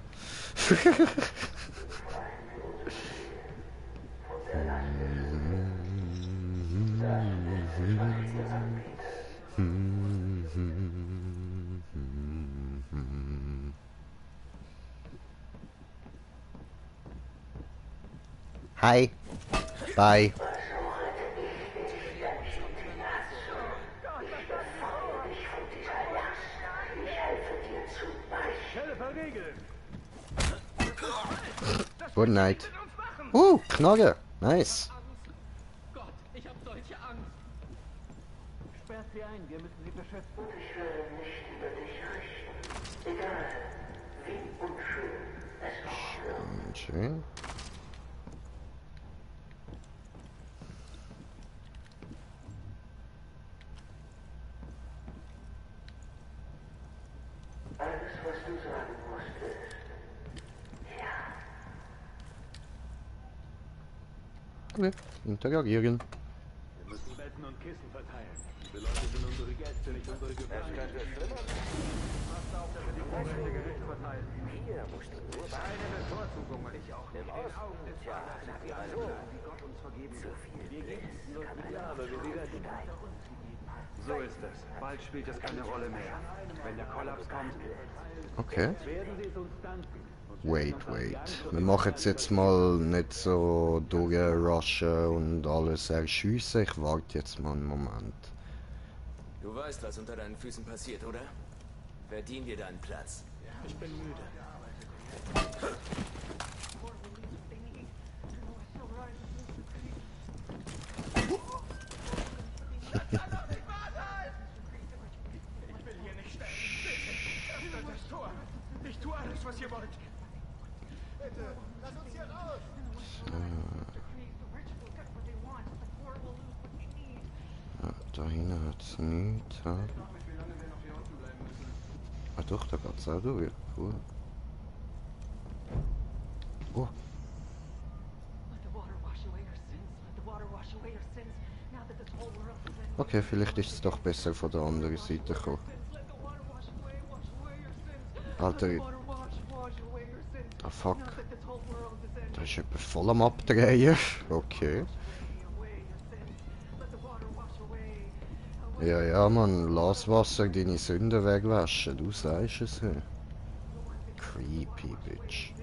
Speaker 1: Hi. Bye. Good night. Knarre. Nice.
Speaker 10: Gott, ich hab solche Angst. Sperrt sie ein, wir müssen sie beschützen.
Speaker 13: Und ich werde nicht über dich richten. Egal, wie unschön es auch wird.
Speaker 1: Schön.
Speaker 13: Alles, was du sagen musst, ist ja.
Speaker 1: Okay, interagieren.
Speaker 10: Wir müssen Betten und Kissen verteilen. Diese Leute sind unsere Gäste, nicht unsere Gefangenen. Passt auf, dass wir die Vorräte gerecht verteilen.
Speaker 4: Hier musst du nur
Speaker 10: Keine Bevorzugungen. Ich auch nicht.
Speaker 4: Im Osten, tja, sag mal so.
Speaker 10: Wie Gott uns vergeben
Speaker 4: Zu
Speaker 10: wird.
Speaker 4: viel
Speaker 10: Wir geben
Speaker 4: Biss
Speaker 10: nur
Speaker 4: kann
Speaker 10: die
Speaker 4: eine
Speaker 10: Gabe, wir werden
Speaker 4: Schwierigkeit.
Speaker 10: So ist es. Bald spielt es keine Rolle mehr. Wenn der Kollaps kommt,
Speaker 1: Okay.
Speaker 10: werden sie es uns danken.
Speaker 1: Wait. Wir machen es jetzt mal nicht so durchrushen und alles erschiessen. Ich warte jetzt mal einen Moment.
Speaker 11: Du weißt, was unter deinen Füßen passiert, oder? Verdien dir deinen Platz.
Speaker 10: Ich bin müde.
Speaker 2: Ich will hier nicht sterben. Bitte, öffnet das Tor. Ich tue alles, was ihr wollt. Bitte, lass uns hier raus.
Speaker 1: Da hinten hat es nichts. Ja. Ah doch, da geht's auch durch. Cool. Oh. Okay, vielleicht ist es doch besser von der anderen Seite gekommen. Alter. Ah fuck. Da ist jemand voll am Abdrehen. Okay. Ja, Mann, lass Wasser deine Sünden wegwaschen. Du sagst es. He. Creepy, Bitch.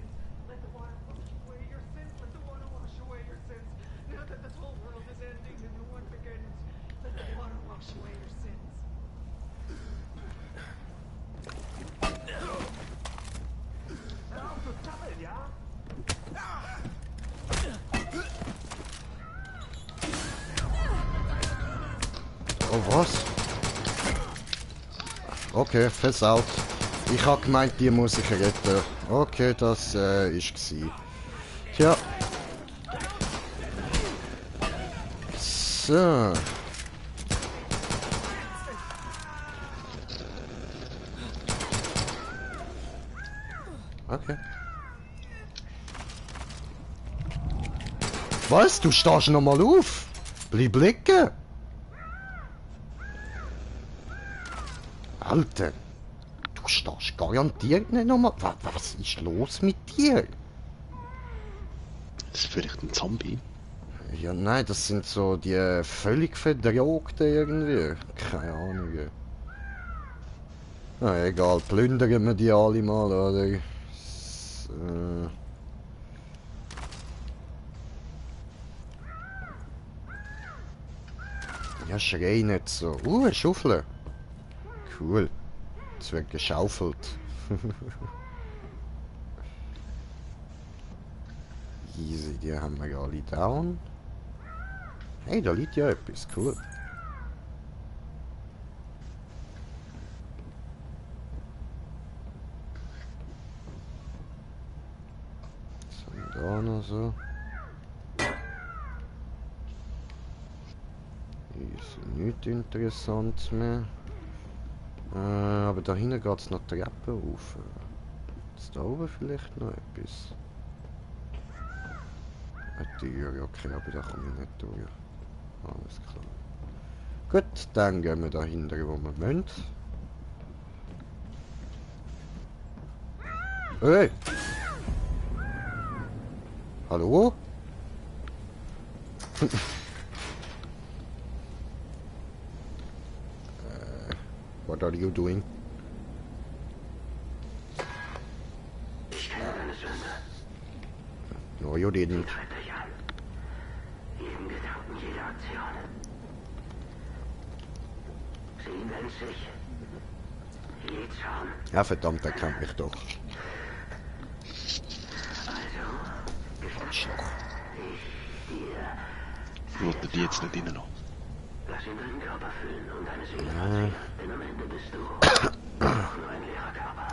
Speaker 1: Oh, was? Okay, versaut. Ich hab gemeint, die muss ich retten. Okay, das ist gsi. Tja. So. Okay. Was? Du stehst noch mal auf? Bleib liegen. Alter, du stehst garantiert nicht nochmal. Was ist los mit dir?
Speaker 3: Das ist vielleicht ein Zombie.
Speaker 1: Ja, nein, das sind so die völlig verdrogten irgendwie. Keine Ahnung. Na egal, plündern wir die alle mal, oder? Ja, schrei nicht so. Eine Schaufel. Cool. Es wird geschaufelt. Easy, die haben wir alle down. Hey, da liegt ja etwas. Cool. Was haben wir da noch so? Hier ist nichts Interessantes mehr. Aber da hinten geht es noch Treppen rauf. Ist da oben vielleicht noch etwas? Eine Tür, okay, aber da komme ich nicht durch. Alles klar. Gut, dann gehen wir da hinten, wo wir wollen. Hey! Hallo? What are you doing?
Speaker 13: Ich kenne deine Sünde.
Speaker 1: No, you didn't.
Speaker 13: Tritt dich an. Jeden Gedanken, jede Aktion. Sie nennt sich Jezorn.
Speaker 1: Ja, verdammt, er kennt mich doch.
Speaker 13: Also,
Speaker 3: Ich wollte die jetzt nicht reinlassen.
Speaker 13: lass ihn deinen Körper fühlen und deine Seele verziehen. Denn am Ende bist du nur ein leerer Körper.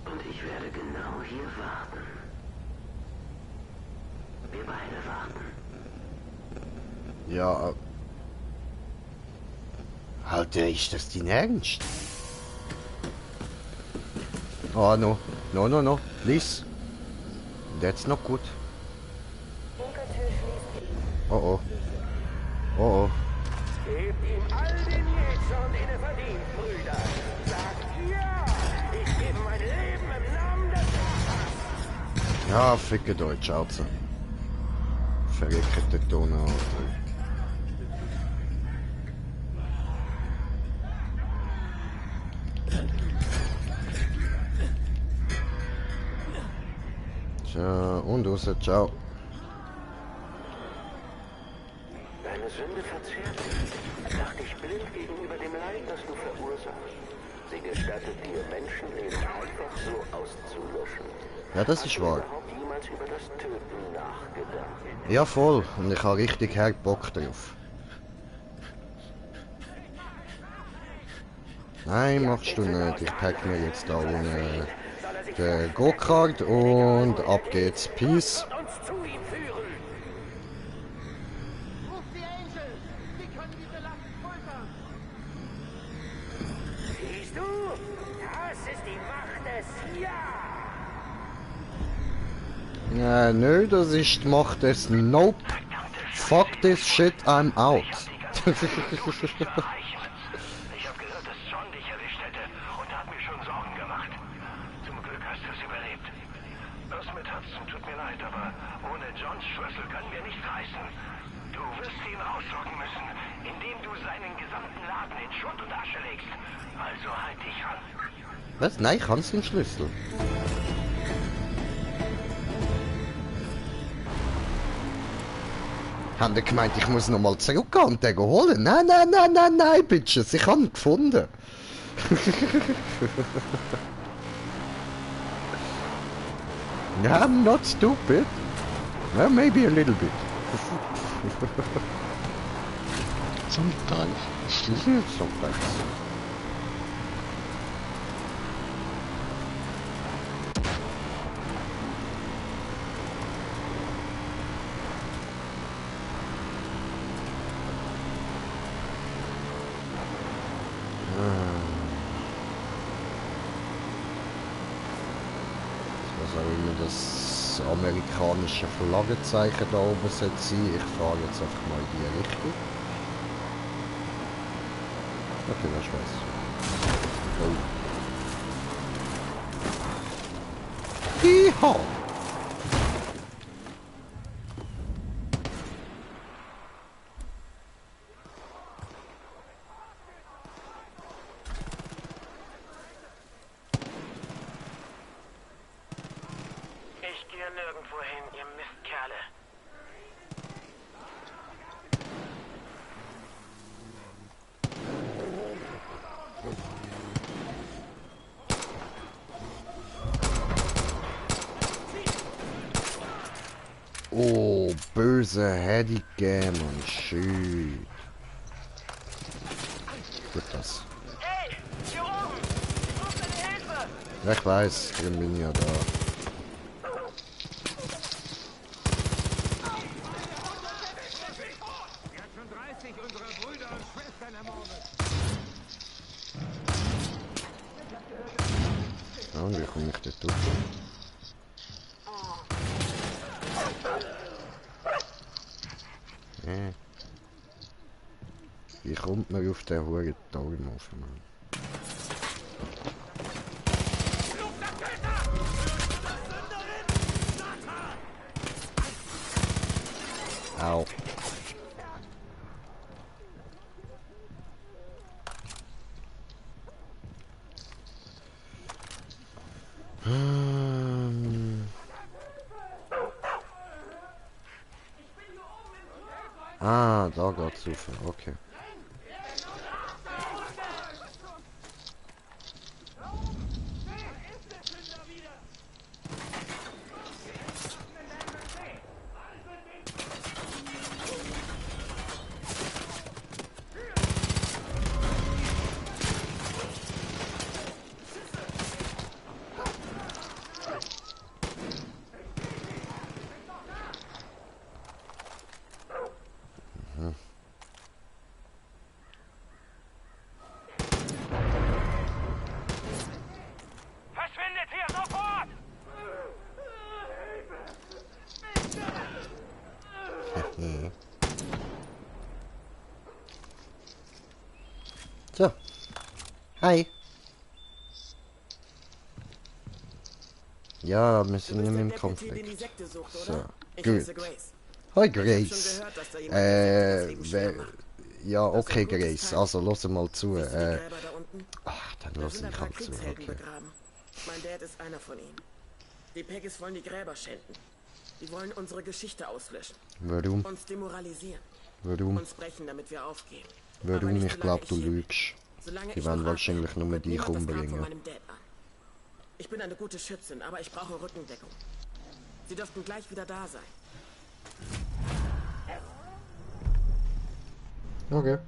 Speaker 13: Und ich werde genau hier warten. Wir beide warten.
Speaker 1: Ja. Alter, ist das dein Ernst? Oh, no. No, no, no. Please. That's not good. Oh, oh. Oh, oh.
Speaker 10: Gebt ihm all den Jezorn, den er verdient, Brüder. Sagt ja! Ich gebe mein Leben im Namen des Vaters.
Speaker 1: Ja, ficke Deutsch, Alter. Verreckte Tone, Alter. Ciao, und raus, ciao.
Speaker 13: Deine Sünde verzehrt dich. Mach dich blind gegenüber dem Leid, das du verursachst. Sie gestattet dir, Menschenleben einfach so auszulöschen.
Speaker 1: Ja, das ist wahr.
Speaker 13: Überhaupt jemals über das Töten nachgedacht?
Speaker 1: Ja, voll. Und ich habe richtig hart Bock drauf. Nein, machst du nicht. Ich pack mir jetzt da unten den Go-Kart und ab geht's. Peace.
Speaker 10: Siehst du? Das ist die Macht des Ja!
Speaker 1: Ja, nö, das ist die Macht des Nope. Fuck this shit, I'm out.
Speaker 5: Ich habe gehört, dass John dich erwischt hätte und hat mir schon Sorgen gemacht. Zum Glück hast du es überlebt. Das mit Hudson tut mir leid, aber ohne Johns Schlüssel können wir nicht reisen. Du wirst ihn rauslocken müssen, indem du seinen gesamten Laden in Schutt und Asche legst. Also halt dich ran.
Speaker 1: Was? Nein, ich kann den Schlüssel. Haben die gemeint, ich muss nochmal zurückgehen und den holen? Nein, nein, nein, nein, nein, Bitches, ich habe ihn gefunden. Yeah, I'm not stupid. Well, maybe a little bit.
Speaker 3: Sometimes.
Speaker 1: Sometimes. Was auch immer das amerikanische Flaggenzeichen da oben sollte sein. Ich fahre jetzt einfach mal in die Richtung. Okay, das war's. Oh. Yeehaw! Pause hätte ich gegeben und schön. Gut das.
Speaker 10: Hey, hier oben! Ich brauche deine Hilfe!
Speaker 1: Ja, ich weiß, ich bin ja da.
Speaker 10: Er hat schon 30 unserer Brüder und Schwestern ermordet.
Speaker 1: Ja, und wie komme ich dort durch? Wie kommt man auf den hohen Turm auf, Mann? Au. Ah, da geht's rauf, okay.
Speaker 10: Verschwindet hier sofort!
Speaker 1: So. Hi. Ja, wir sind nicht mehr im Konflikt. So, gut. Hi Grace. Ja, okay Grace, also los mal zu. Ach, dann los ich halt zu, okay.
Speaker 14: Mein Dad ist einer von ihnen. Die Peggies wollen die Gräber schänden. Die wollen unsere Geschichte auslöschen.
Speaker 1: Warum?
Speaker 14: Uns demoralisieren.
Speaker 1: Warum?
Speaker 14: Uns brechen, damit wir aufgeben.
Speaker 1: Warum? Ich glaube, du lügst. Die werden wahrscheinlich nur dich umbringen.
Speaker 14: Ich bin eine gute Schützin, aber ich brauche Rückendeckung. Sie dürften gleich wieder da sein.
Speaker 1: Okay.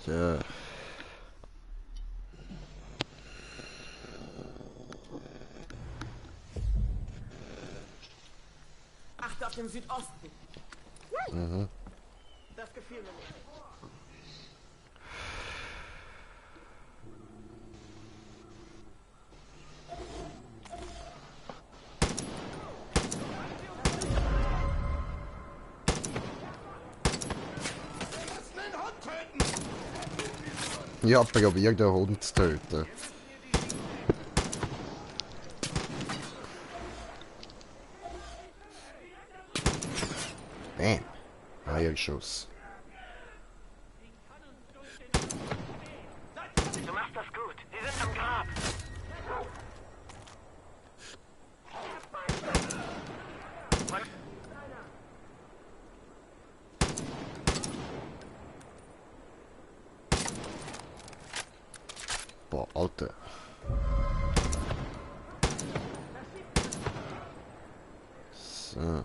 Speaker 1: So.
Speaker 14: Achte auf den Südosten.
Speaker 1: Mhm.
Speaker 14: Das gefiel mir nicht.
Speaker 1: Ja, probier den Hund zu töten. Bam. Eierschuss.
Speaker 10: Du machst das gut. Sie sind am Grab.
Speaker 1: Boah, Alter. So.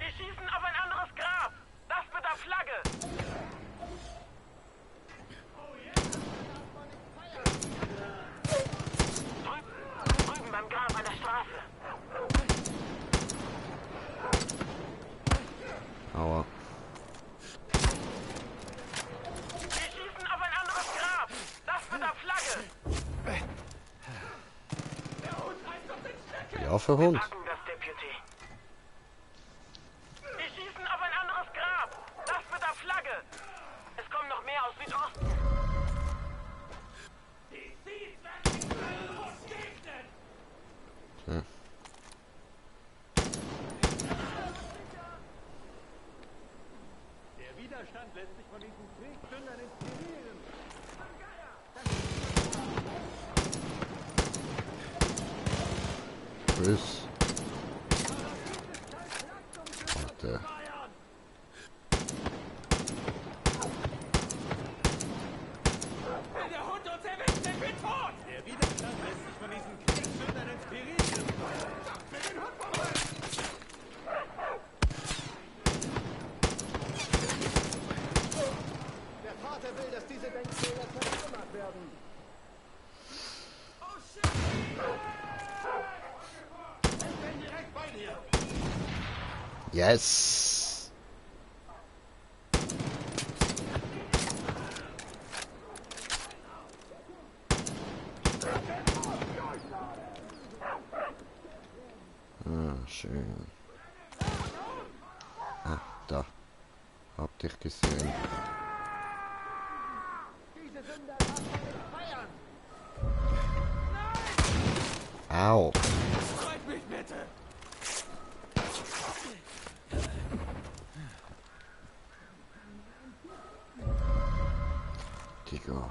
Speaker 10: Die schießen auf ein anderes Grab. Das mit der Flagge. Drüben beim Grab an der Straße.
Speaker 1: Aua.
Speaker 10: Die schießen auf ein anderes Grab. Das mit der Flagge.
Speaker 1: Ja, für Hund.
Speaker 10: Packen das, Deputy. Die schießen auf ein anderes Grab. Das mit der Flagge. Es kommen noch mehr aus Südosten.
Speaker 1: Hm.
Speaker 10: Der Widerstand lässt sich von diesen Kriegssündern inspirieren.
Speaker 1: Tschüss. Alter.
Speaker 10: Wenn der Hund uns erwischt, sind wir tot! Der Widerstand lässt sich von diesen Kriegssündern inspirieren. Sagt mir den Hund vom Hals!
Speaker 9: Der Vater will, dass diese Denkfehler zertrümmert werden.
Speaker 10: Oh shit! Ich bin direkt bei dir!
Speaker 1: Yes! Ah, schön. Ah, da. Hab dich gesehen.
Speaker 9: Diese Sünder lassen mich feiern.
Speaker 1: Au!
Speaker 10: Freut mich bitte!
Speaker 1: Digga.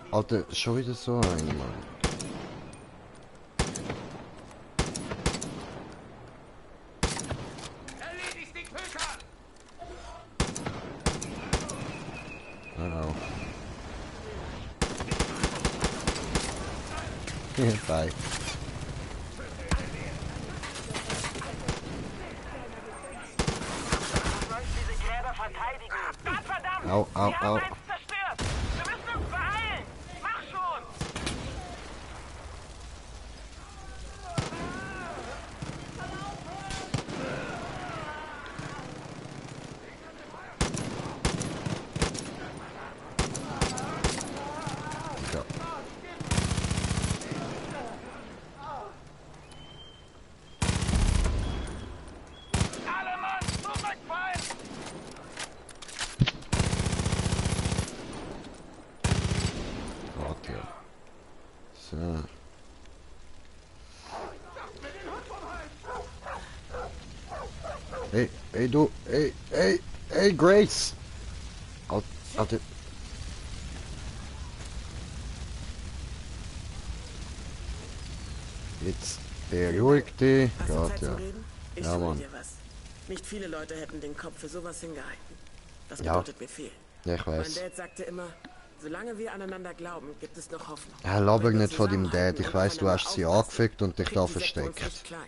Speaker 1: Alter, schon wieder so ein, Mann.
Speaker 10: Erledigt die Köter!
Speaker 1: Oh. Bye.
Speaker 10: Diese Gräber verteidigen! Gottverdammt!
Speaker 1: Au, au,
Speaker 10: Wir haben
Speaker 1: au.
Speaker 10: eins zerstört! Wir müssen uns beeilen! Mach schon!
Speaker 1: Ja.
Speaker 10: Alle Mann, zurückfallen!
Speaker 1: Warte. So. Hey, hey du, hey Grace! Alter. Jetzt beruhig dich.
Speaker 14: Hast du
Speaker 1: Gott,
Speaker 14: Zeit zum
Speaker 1: ja.
Speaker 14: Reden? Ich
Speaker 1: Ja,
Speaker 14: sage
Speaker 1: Mann.
Speaker 14: dir was. Nicht viele Leute hätten den Kopf für sowas hingehalten. Das
Speaker 1: Ja.
Speaker 14: bedeutet Befehl.
Speaker 1: Ja, ich
Speaker 14: Mein
Speaker 1: weiß.
Speaker 14: Dad sagte immer, solange wir aneinander glauben, gibt es noch Hoffnung.
Speaker 1: Ja, laber
Speaker 14: Wenn wir
Speaker 1: nicht von deinem
Speaker 14: zusammenhalten
Speaker 1: Dad. Ich
Speaker 14: und
Speaker 1: weiß, du hast
Speaker 14: aufeinander
Speaker 1: sie
Speaker 14: aufpassen,
Speaker 1: angefickt und dich
Speaker 14: kriegt
Speaker 1: da
Speaker 14: die Sekte uns
Speaker 1: versteckt.
Speaker 14: nicht klein.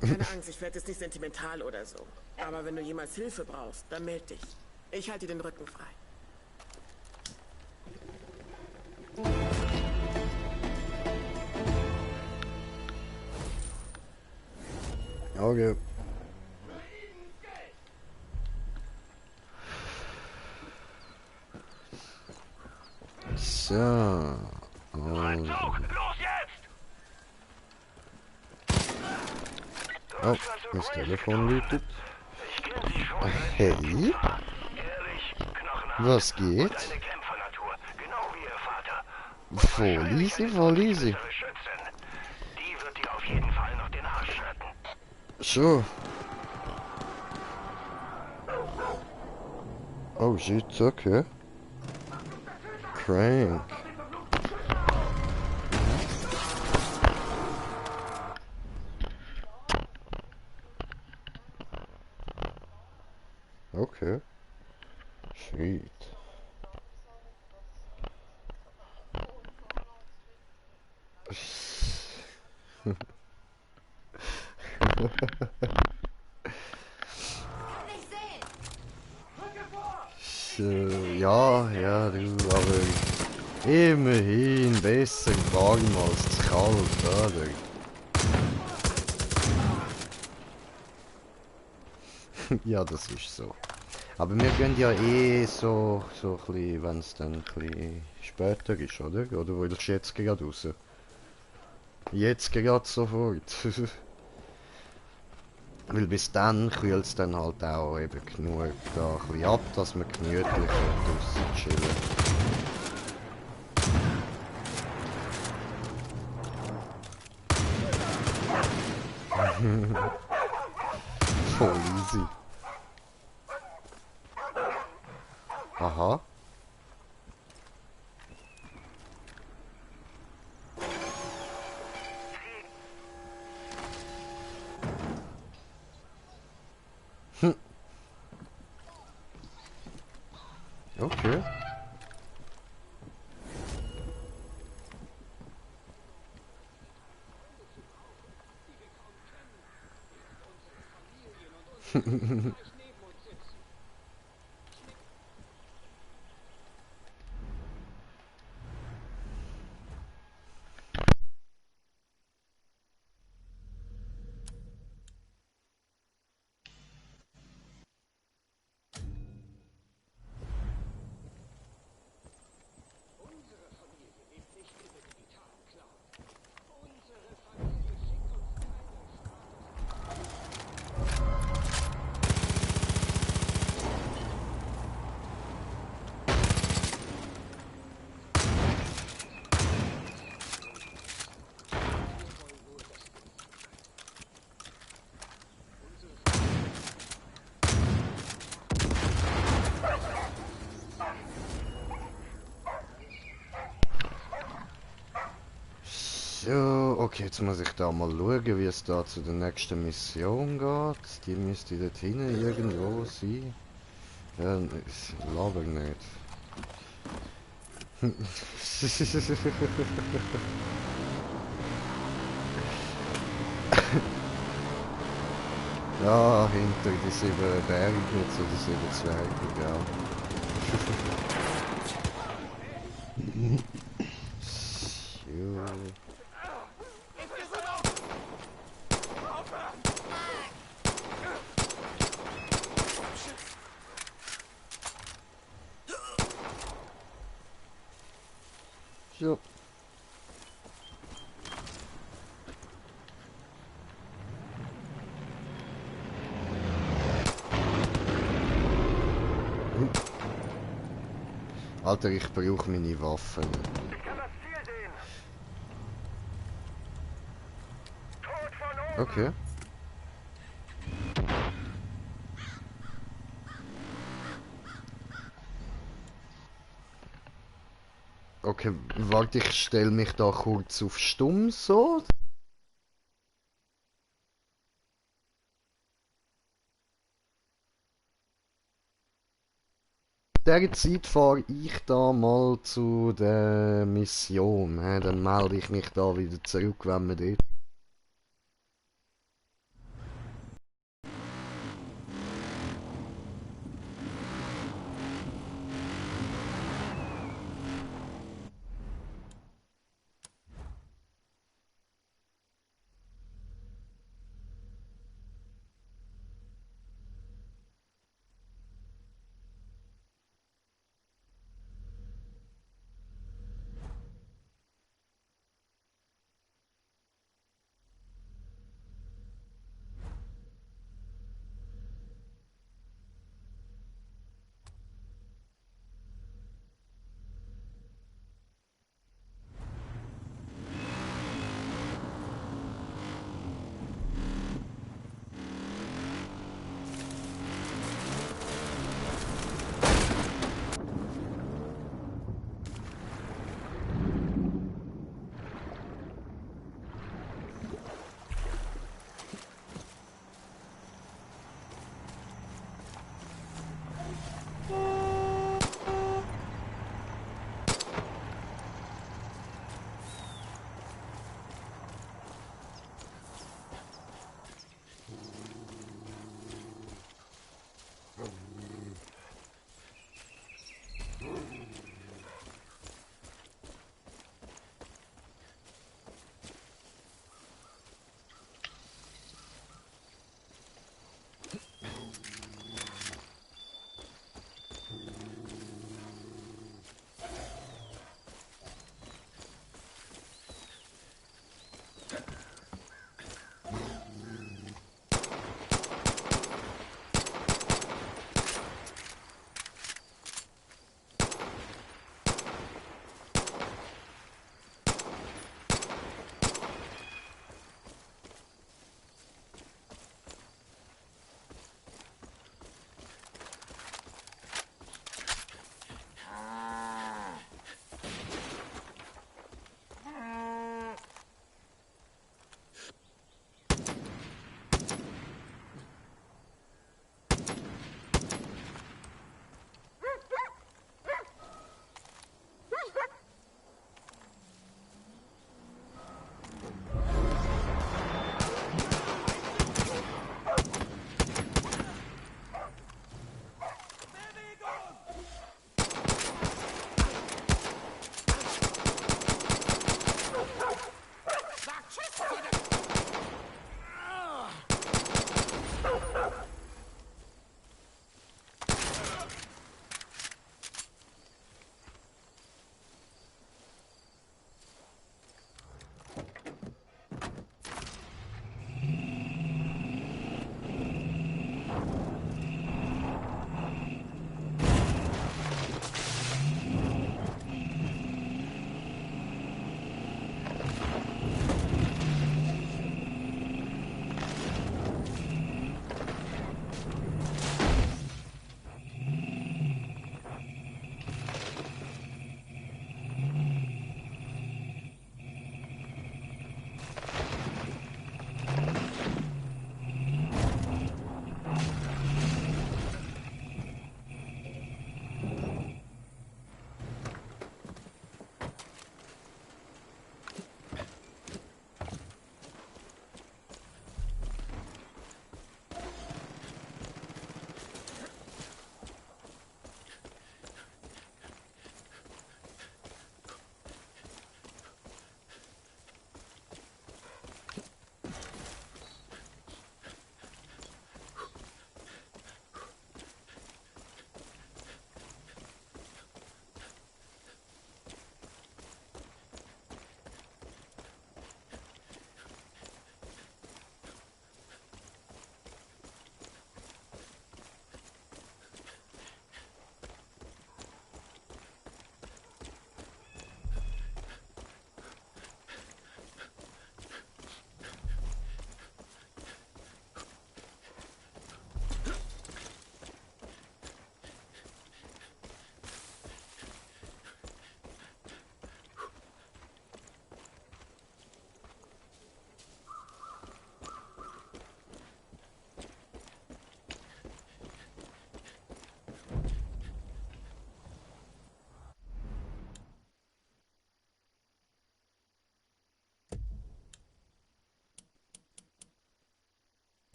Speaker 14: Keine Angst, ich werde jetzt nicht sentimental oder so. Aber wenn du jemals Hilfe brauchst, dann meld dich. Ich halte dir den Rücken frei.
Speaker 1: Okay. So. Also.
Speaker 10: Los jetzt!
Speaker 1: Oh, das Telefon läutet. Hey? Was geht? Voll easy, voll easy.
Speaker 5: Die wird dir auf jeden Fall noch den Arsch retten.
Speaker 1: So. Oh shit, okay. Crank. Okay. Sweet. Ja, du, aber immerhin besser warm als zu kalt, oder? Ja, das ist so. Aber wir gehen ja eh so ein bisschen, wenn es dann ein bisschen später ist, oder? Oder willst du jetzt gerade raus? Jetzt gerade sofort. Weil bis dann kühlt es dann halt auch eben genug da ein bisschen ab, dass wir gemütlich draussen chillen. Voll easy. Aha. Hm. Okay. So, okay, jetzt muss ich da mal schauen, wie es da zu der nächsten Mission geht. Die müsste dort hinten irgendwo sein. Ja, laber nicht. Ja, hinter die 7 Berge jetzt oder 7 Zwerge, ja. So. So. Alter, ich brauche meine Waffen. Okay. Okay, warte, ich stelle mich da kurz auf stumm so. In dieser Zeit fahre ich da mal zu der Mission. Dann melde ich mich da wieder zurück, wenn wir dort.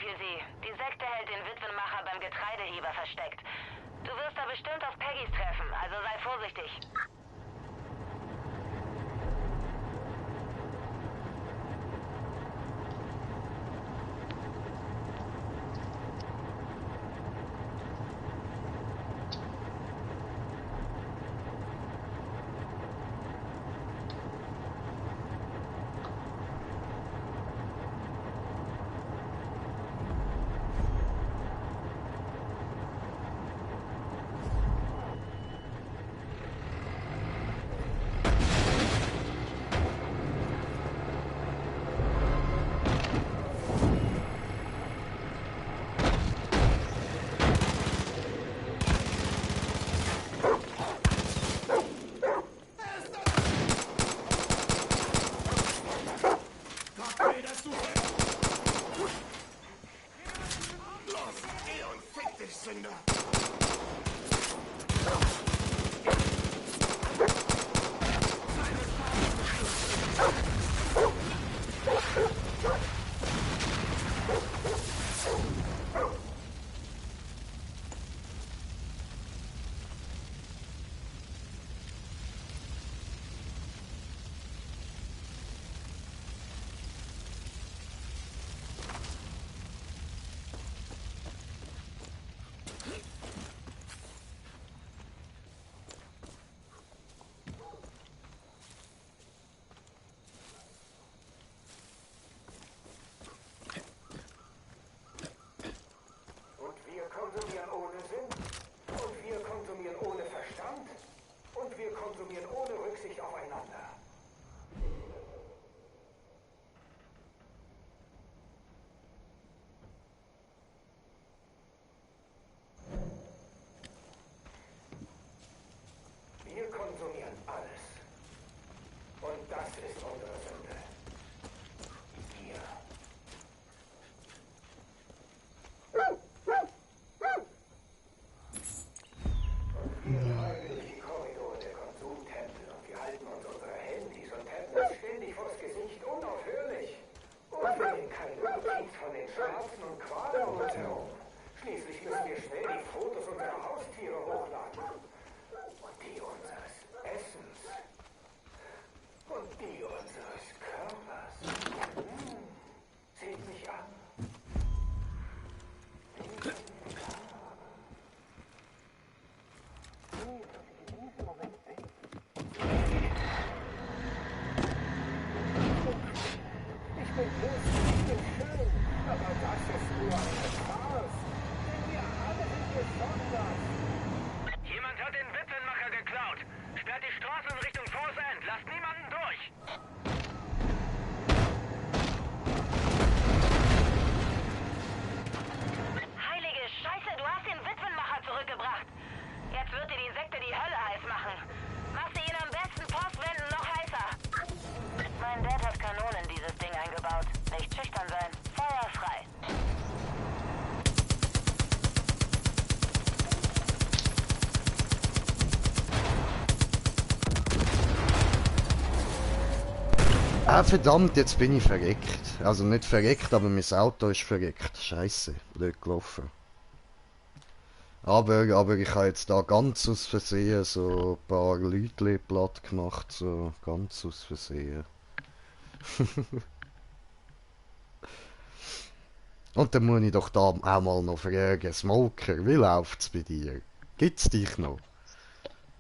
Speaker 15: für Sie. Die Sekte hält den Witwenmacher beim Getreidehieber versteckt. Du wirst da bestimmt auf Peggys treffen, also sei vorsichtig.
Speaker 13: konsumieren ohne Sinn. Und wir konsumieren ohne Verstand. Und wir konsumieren ohne Rücksicht aufeinander. Wir konsumieren alles. Und das ist unsere Sünde. Hier. Und wir treiben durch die Korridore der Konsumtempel und wir halten uns unsere Handys und Tablets ständig vors Gesicht, unaufhörlich. Und wir nehmen keine Notiz von den Schmerzen und Qualen um uns herum. Schließlich müssen wir schnell die Fotos unserer Haustiere hochladen. Und die unseres Essens. Und die unseres Körpers. Seht mich an. Ich bin lustig, ich bin schön, aber das ist nur ein Spaß. Denn wir alle sind besonders.
Speaker 10: Jemand hat den Witwenmacher geklaut. Sperrt die Straße in Richtung Falls End. Lasst niemanden durch.
Speaker 15: Heilige Scheiße, du hast den Witwenmacher zurückgebracht. Jetzt wird dir die Sekte die Hölle heiß machen. Mach sie ihn am besten Postwenden noch heißer. Mein Dad hat Kanonen in dieses Ding eingebaut. Nicht schüchtern sein. Feuer frei.
Speaker 1: Ah, verdammt, jetzt bin ich verreckt. Also nicht verreckt, aber mein Auto ist verreckt. Scheiße, blöd gelaufen. Aber ich habe jetzt da ganz aus Versehen so ein paar Leute platt gemacht, so ganz aus Versehen. Und dann muss ich doch da auch mal noch fragen, Smoker, wie läuft's bei dir? Gibt's dich noch?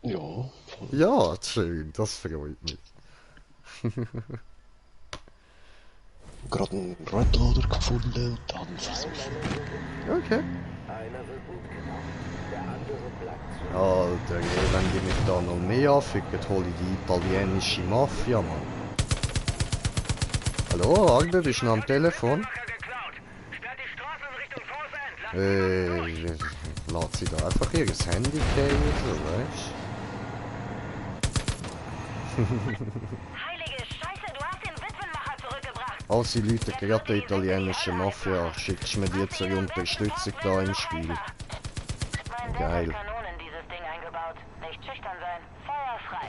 Speaker 3: Ja.
Speaker 1: Ja, schön, das freut mich.
Speaker 3: Gerade einen Redloader gefunden und dann versuchen.
Speaker 1: Okay. Alter, ey, wenn die mich da noch mehr anficken, hole ich die italienische Mafia, Mann. Hallo, Agde, bist du noch am Telefon? Lässt sie da einfach ihr Handy gehen, so, weißt
Speaker 15: Heilige Scheiße, du hast den Witwenmacher zurückgebracht.
Speaker 1: Also Leute, gerade der italienischen Mafia, schickst mir die zur Unterstützung da im Spiel. Geil.
Speaker 15: Kanonen in dieses Ding eingebaut. Nicht schüchtern sein. Feuer frei.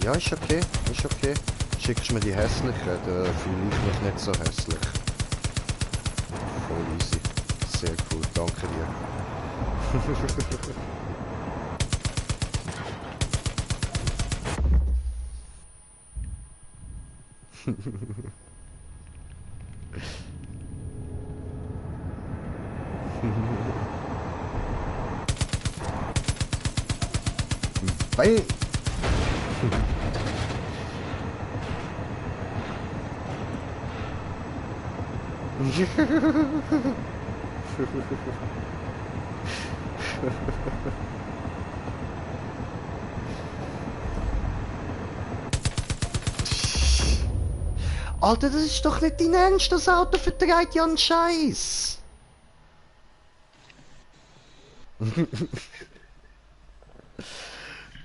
Speaker 1: Ja, ist okay, ist okay. Schickst mir die hässlichen, da fühle ich mich nicht so hässlich. voll easy. Sehr cool, danke dir. Bye. Alter, das ist doch nicht dein Ernst, das Auto vertreibt ja einen Scheiß.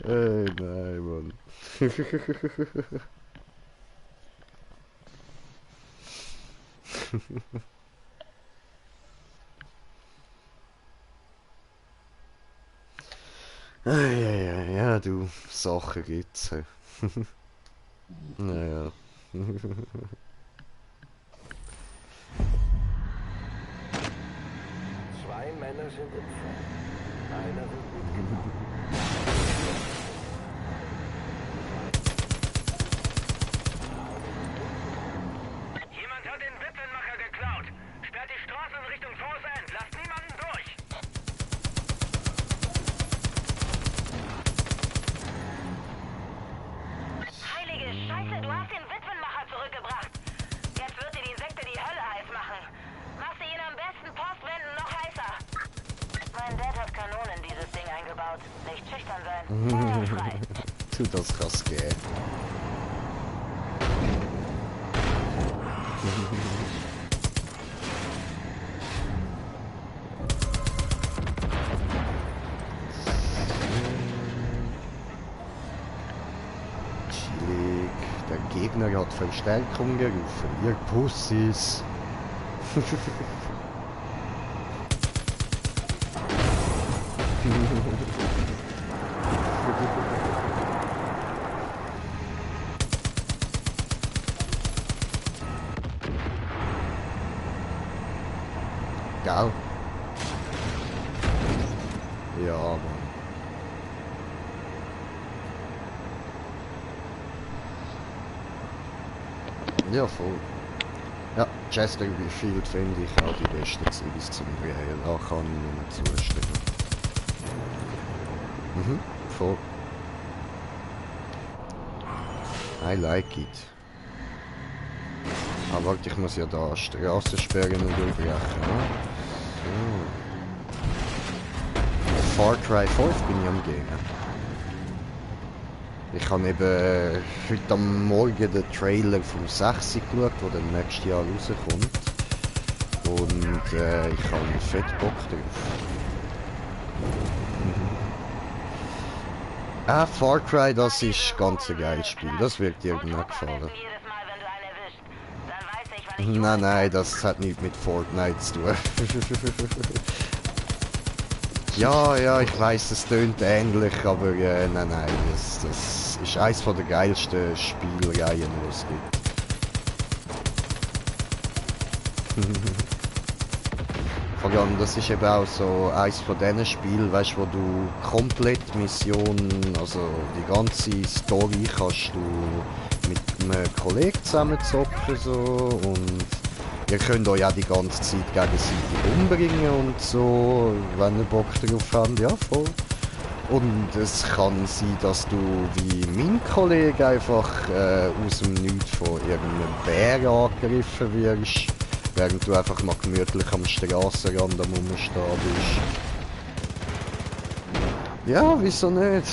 Speaker 1: Nein, Mann. Ja, du, Sachen gibt's. Naja.
Speaker 10: Zwei Männer sind im Feld. Einer wird mitgenommen.
Speaker 5: Jemand hat den Witwenmacher geklaut. Sperrt die Straße in Richtung Falls End. Lasst niemanden durch.
Speaker 15: Heilige Scheiße, du hast den Witwenmacher zurückgebracht. Jetzt wird dir die Sekte die Hölle heiß machen. Machst du ihn am besten Postwenden noch heißer. Mein Dad hat Kanonen in dieses Ding eingebaut. Nicht schüchtern sein. Frei.
Speaker 1: Du, das kann's gehen. Chillig. Der Gegner hat Verstärkung gerufen. Ihr Pussys. Geil. Ja, Mann. Ja, voll. Ja, Chester Field finde ich auch die besten Zivis zum Wählen. Da kann ich nur zustimmen. Mhm, voll. I like it. Ah, warte, ich muss ja da Straßensperren und durchbrechen. Ne? So. Far Cry 5 bin ich am Gehen. Ich habe eben heute am Morgen den Trailer vom 6 geschaut, der dann nächstes Jahr rauskommt. Und ich habe fett Bock drauf. Far Cry, das ist ganz ein geiles Spiel. Das wird dir irgendwann gefallen. Nein, das hat nichts mit Fortnite zu tun. Ja, ich weiß, es tönt ähnlich, aber nein, das ist eines der geilsten Spielreihen, die es gibt. Vor allem, das ist eben auch so eines von diesen Spielen, weißt, wo du komplett Missionen, also die ganze Story kannst du mit einem Kollegen zusammen zocken so, und ihr könnt euch ja die ganze Zeit gegenseitig umbringen und so, wenn ihr Bock drauf habt, ja voll. Und es kann sein, dass du wie mein Kollege einfach aus dem Nichts von irgendeinem Bär angegriffen wirst, während du einfach mal gemütlich am Strassenrand am Rumstehen bist. Ja, wieso nicht?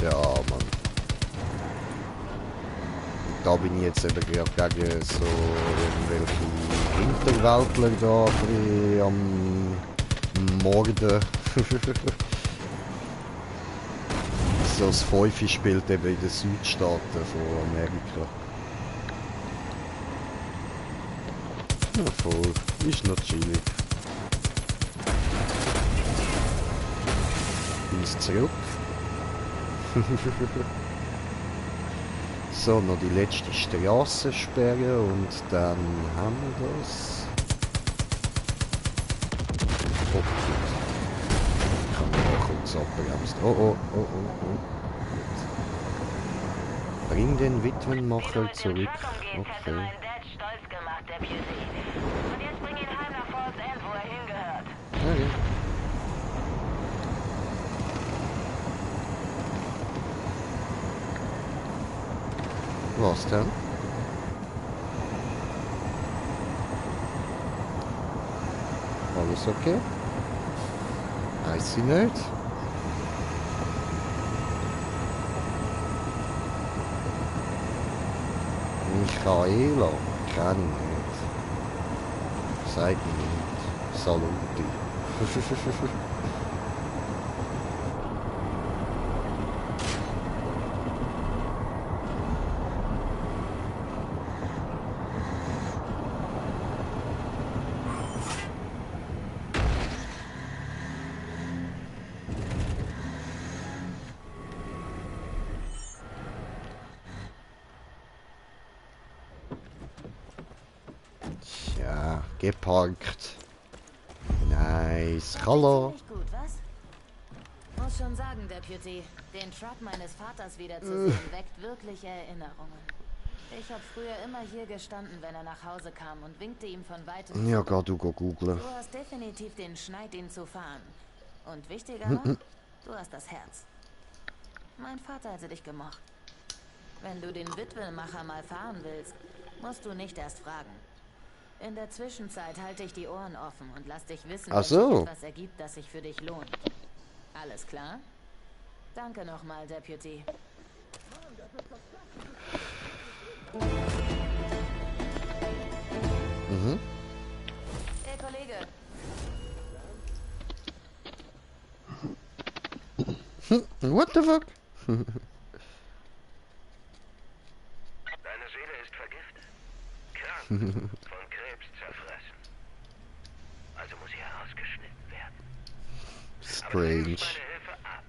Speaker 1: Ja, Mann. Da bin ich jetzt eben gerade gegen so irgendwelche Hinterwäldler da am Morden. So das 5 spielt eben in den Südstaaten von Amerika. Ja, voll. Ist noch chillig. uns zurück. So, noch die letzte Straßensperre und dann haben wir das. Oh, gut. Ich kann noch kurz abbremsen. Oh, oh, oh, oh, oh. Gut. Bring den Witwenmacher zurück. Okay.
Speaker 15: Und jetzt bring ihn heim nach Falls End, wo er hingehört.
Speaker 1: Okay. Was denn? Alles okay? Weiß sie nicht. Michaela, kenn ich nicht. Sag mir nicht. Saluti. Tja, geparkt. Nice. Hallo.
Speaker 6: Ziemlich gut, was? Muss schon sagen, Deputy, den Truck meines Vaters wiederzusehen weckt wirklich Erinnerungen. Ich habe früher immer hier gestanden, wenn er nach Hause kam und winkte ihm von weitem.
Speaker 1: Ja, geh du googlen.
Speaker 6: Du hast definitiv den Schneid, ihn zu fahren. Und wichtiger noch, du hast das Herz. Mein Vater hätte dich gemocht. Wenn du den Witwenmacher mal fahren willst, musst du nicht erst fragen. In der Zwischenzeit halte ich die Ohren offen und lass dich wissen,
Speaker 1: Ach
Speaker 6: wenn
Speaker 1: so.
Speaker 6: sich etwas ergibt, das sich für dich lohnt. Alles klar? Danke nochmal, Deputy.
Speaker 1: Mhm.
Speaker 6: Hey, Kollege.
Speaker 1: What the fuck?
Speaker 5: Deine Seele ist vergiftet. Krank. Von Krebs zerfressen. Also muss sie herausgeschnitten werden. Aber du lehnst
Speaker 1: Strange.
Speaker 5: meine Hilfe ab.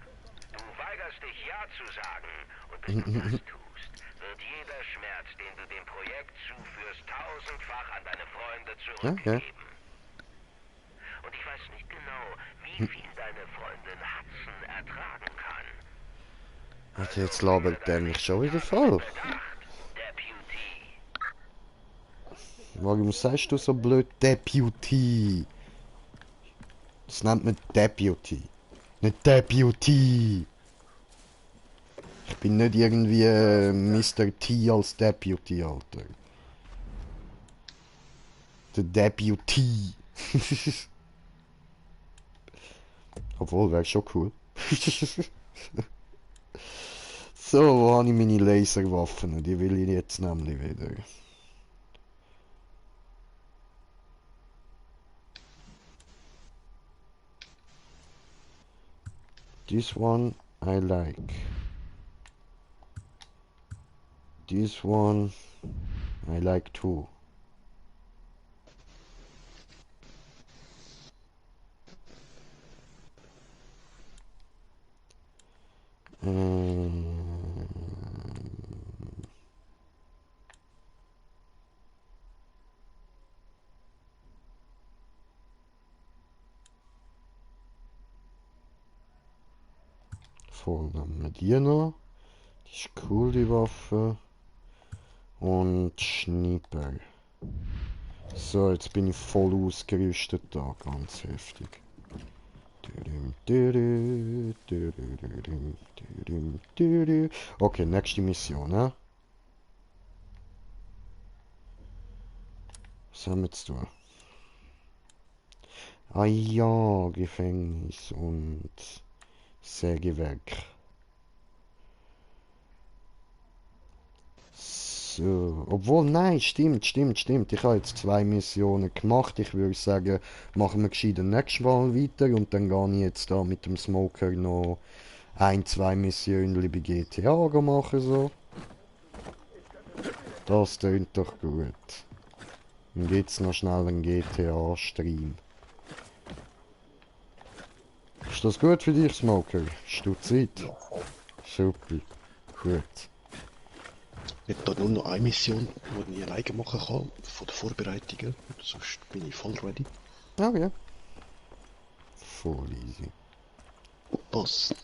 Speaker 5: Du weigerst dich Ja zu sagen. Und bis du das tust, wird jeder Schmerz, den du dem Projekt zuführst, tausendfach an deine Freunde zurückgegeben. Und ich weiß nicht genau, wie viel deine Freundin Hudson ertragen kann.
Speaker 1: Also jetzt labert der mich schon wieder voll. Warum sagst du so blöd Deputy? Das nennt man Deputy. Nicht Deputy. Ich bin nicht irgendwie Mr. T als Deputy, Alter. Der Deputy. Obwohl, wäre schon cool. So, wo habe ich meine Laserwaffen? Die will ich jetzt nämlich wieder. This one I like. This one I like too. Vornamen mit ihr noch. Die ist cool, die Waffe. Und Schnieper. So, jetzt bin ich voll ausgerüstet da, ganz heftig. Okay, nächste Mission, ne? Was haben wir jetzt tun? Ah ja, Gefängnis und Sägewerk. So, obwohl, nein, stimmt. Ich habe jetzt 2 Missionen gemacht. Ich würde sagen, machen wir gescheit nächstes Mal weiter und dann gehe ich jetzt da mit dem Smoker noch 1-2 Missionen bei GTA machen. So. Das tönt doch gut. Dann geht's noch schnell einen GTA-Stream. Ist das gut für dich, Smoker? Hast du Zeit? Super. Gut.
Speaker 3: Ich habe da nur noch eine Mission, die ich alleine machen kann, von den Vorbereitungen. Sonst bin ich voll ready.
Speaker 1: Oh ja. Voll easy.
Speaker 3: Passt.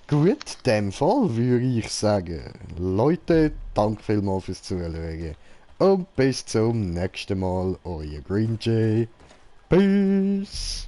Speaker 1: Gut, in dem Fall würde ich sagen, Leute, danke vielmals fürs Zuhören. Und bis zum nächsten Mal, euer Green Jay. Peace!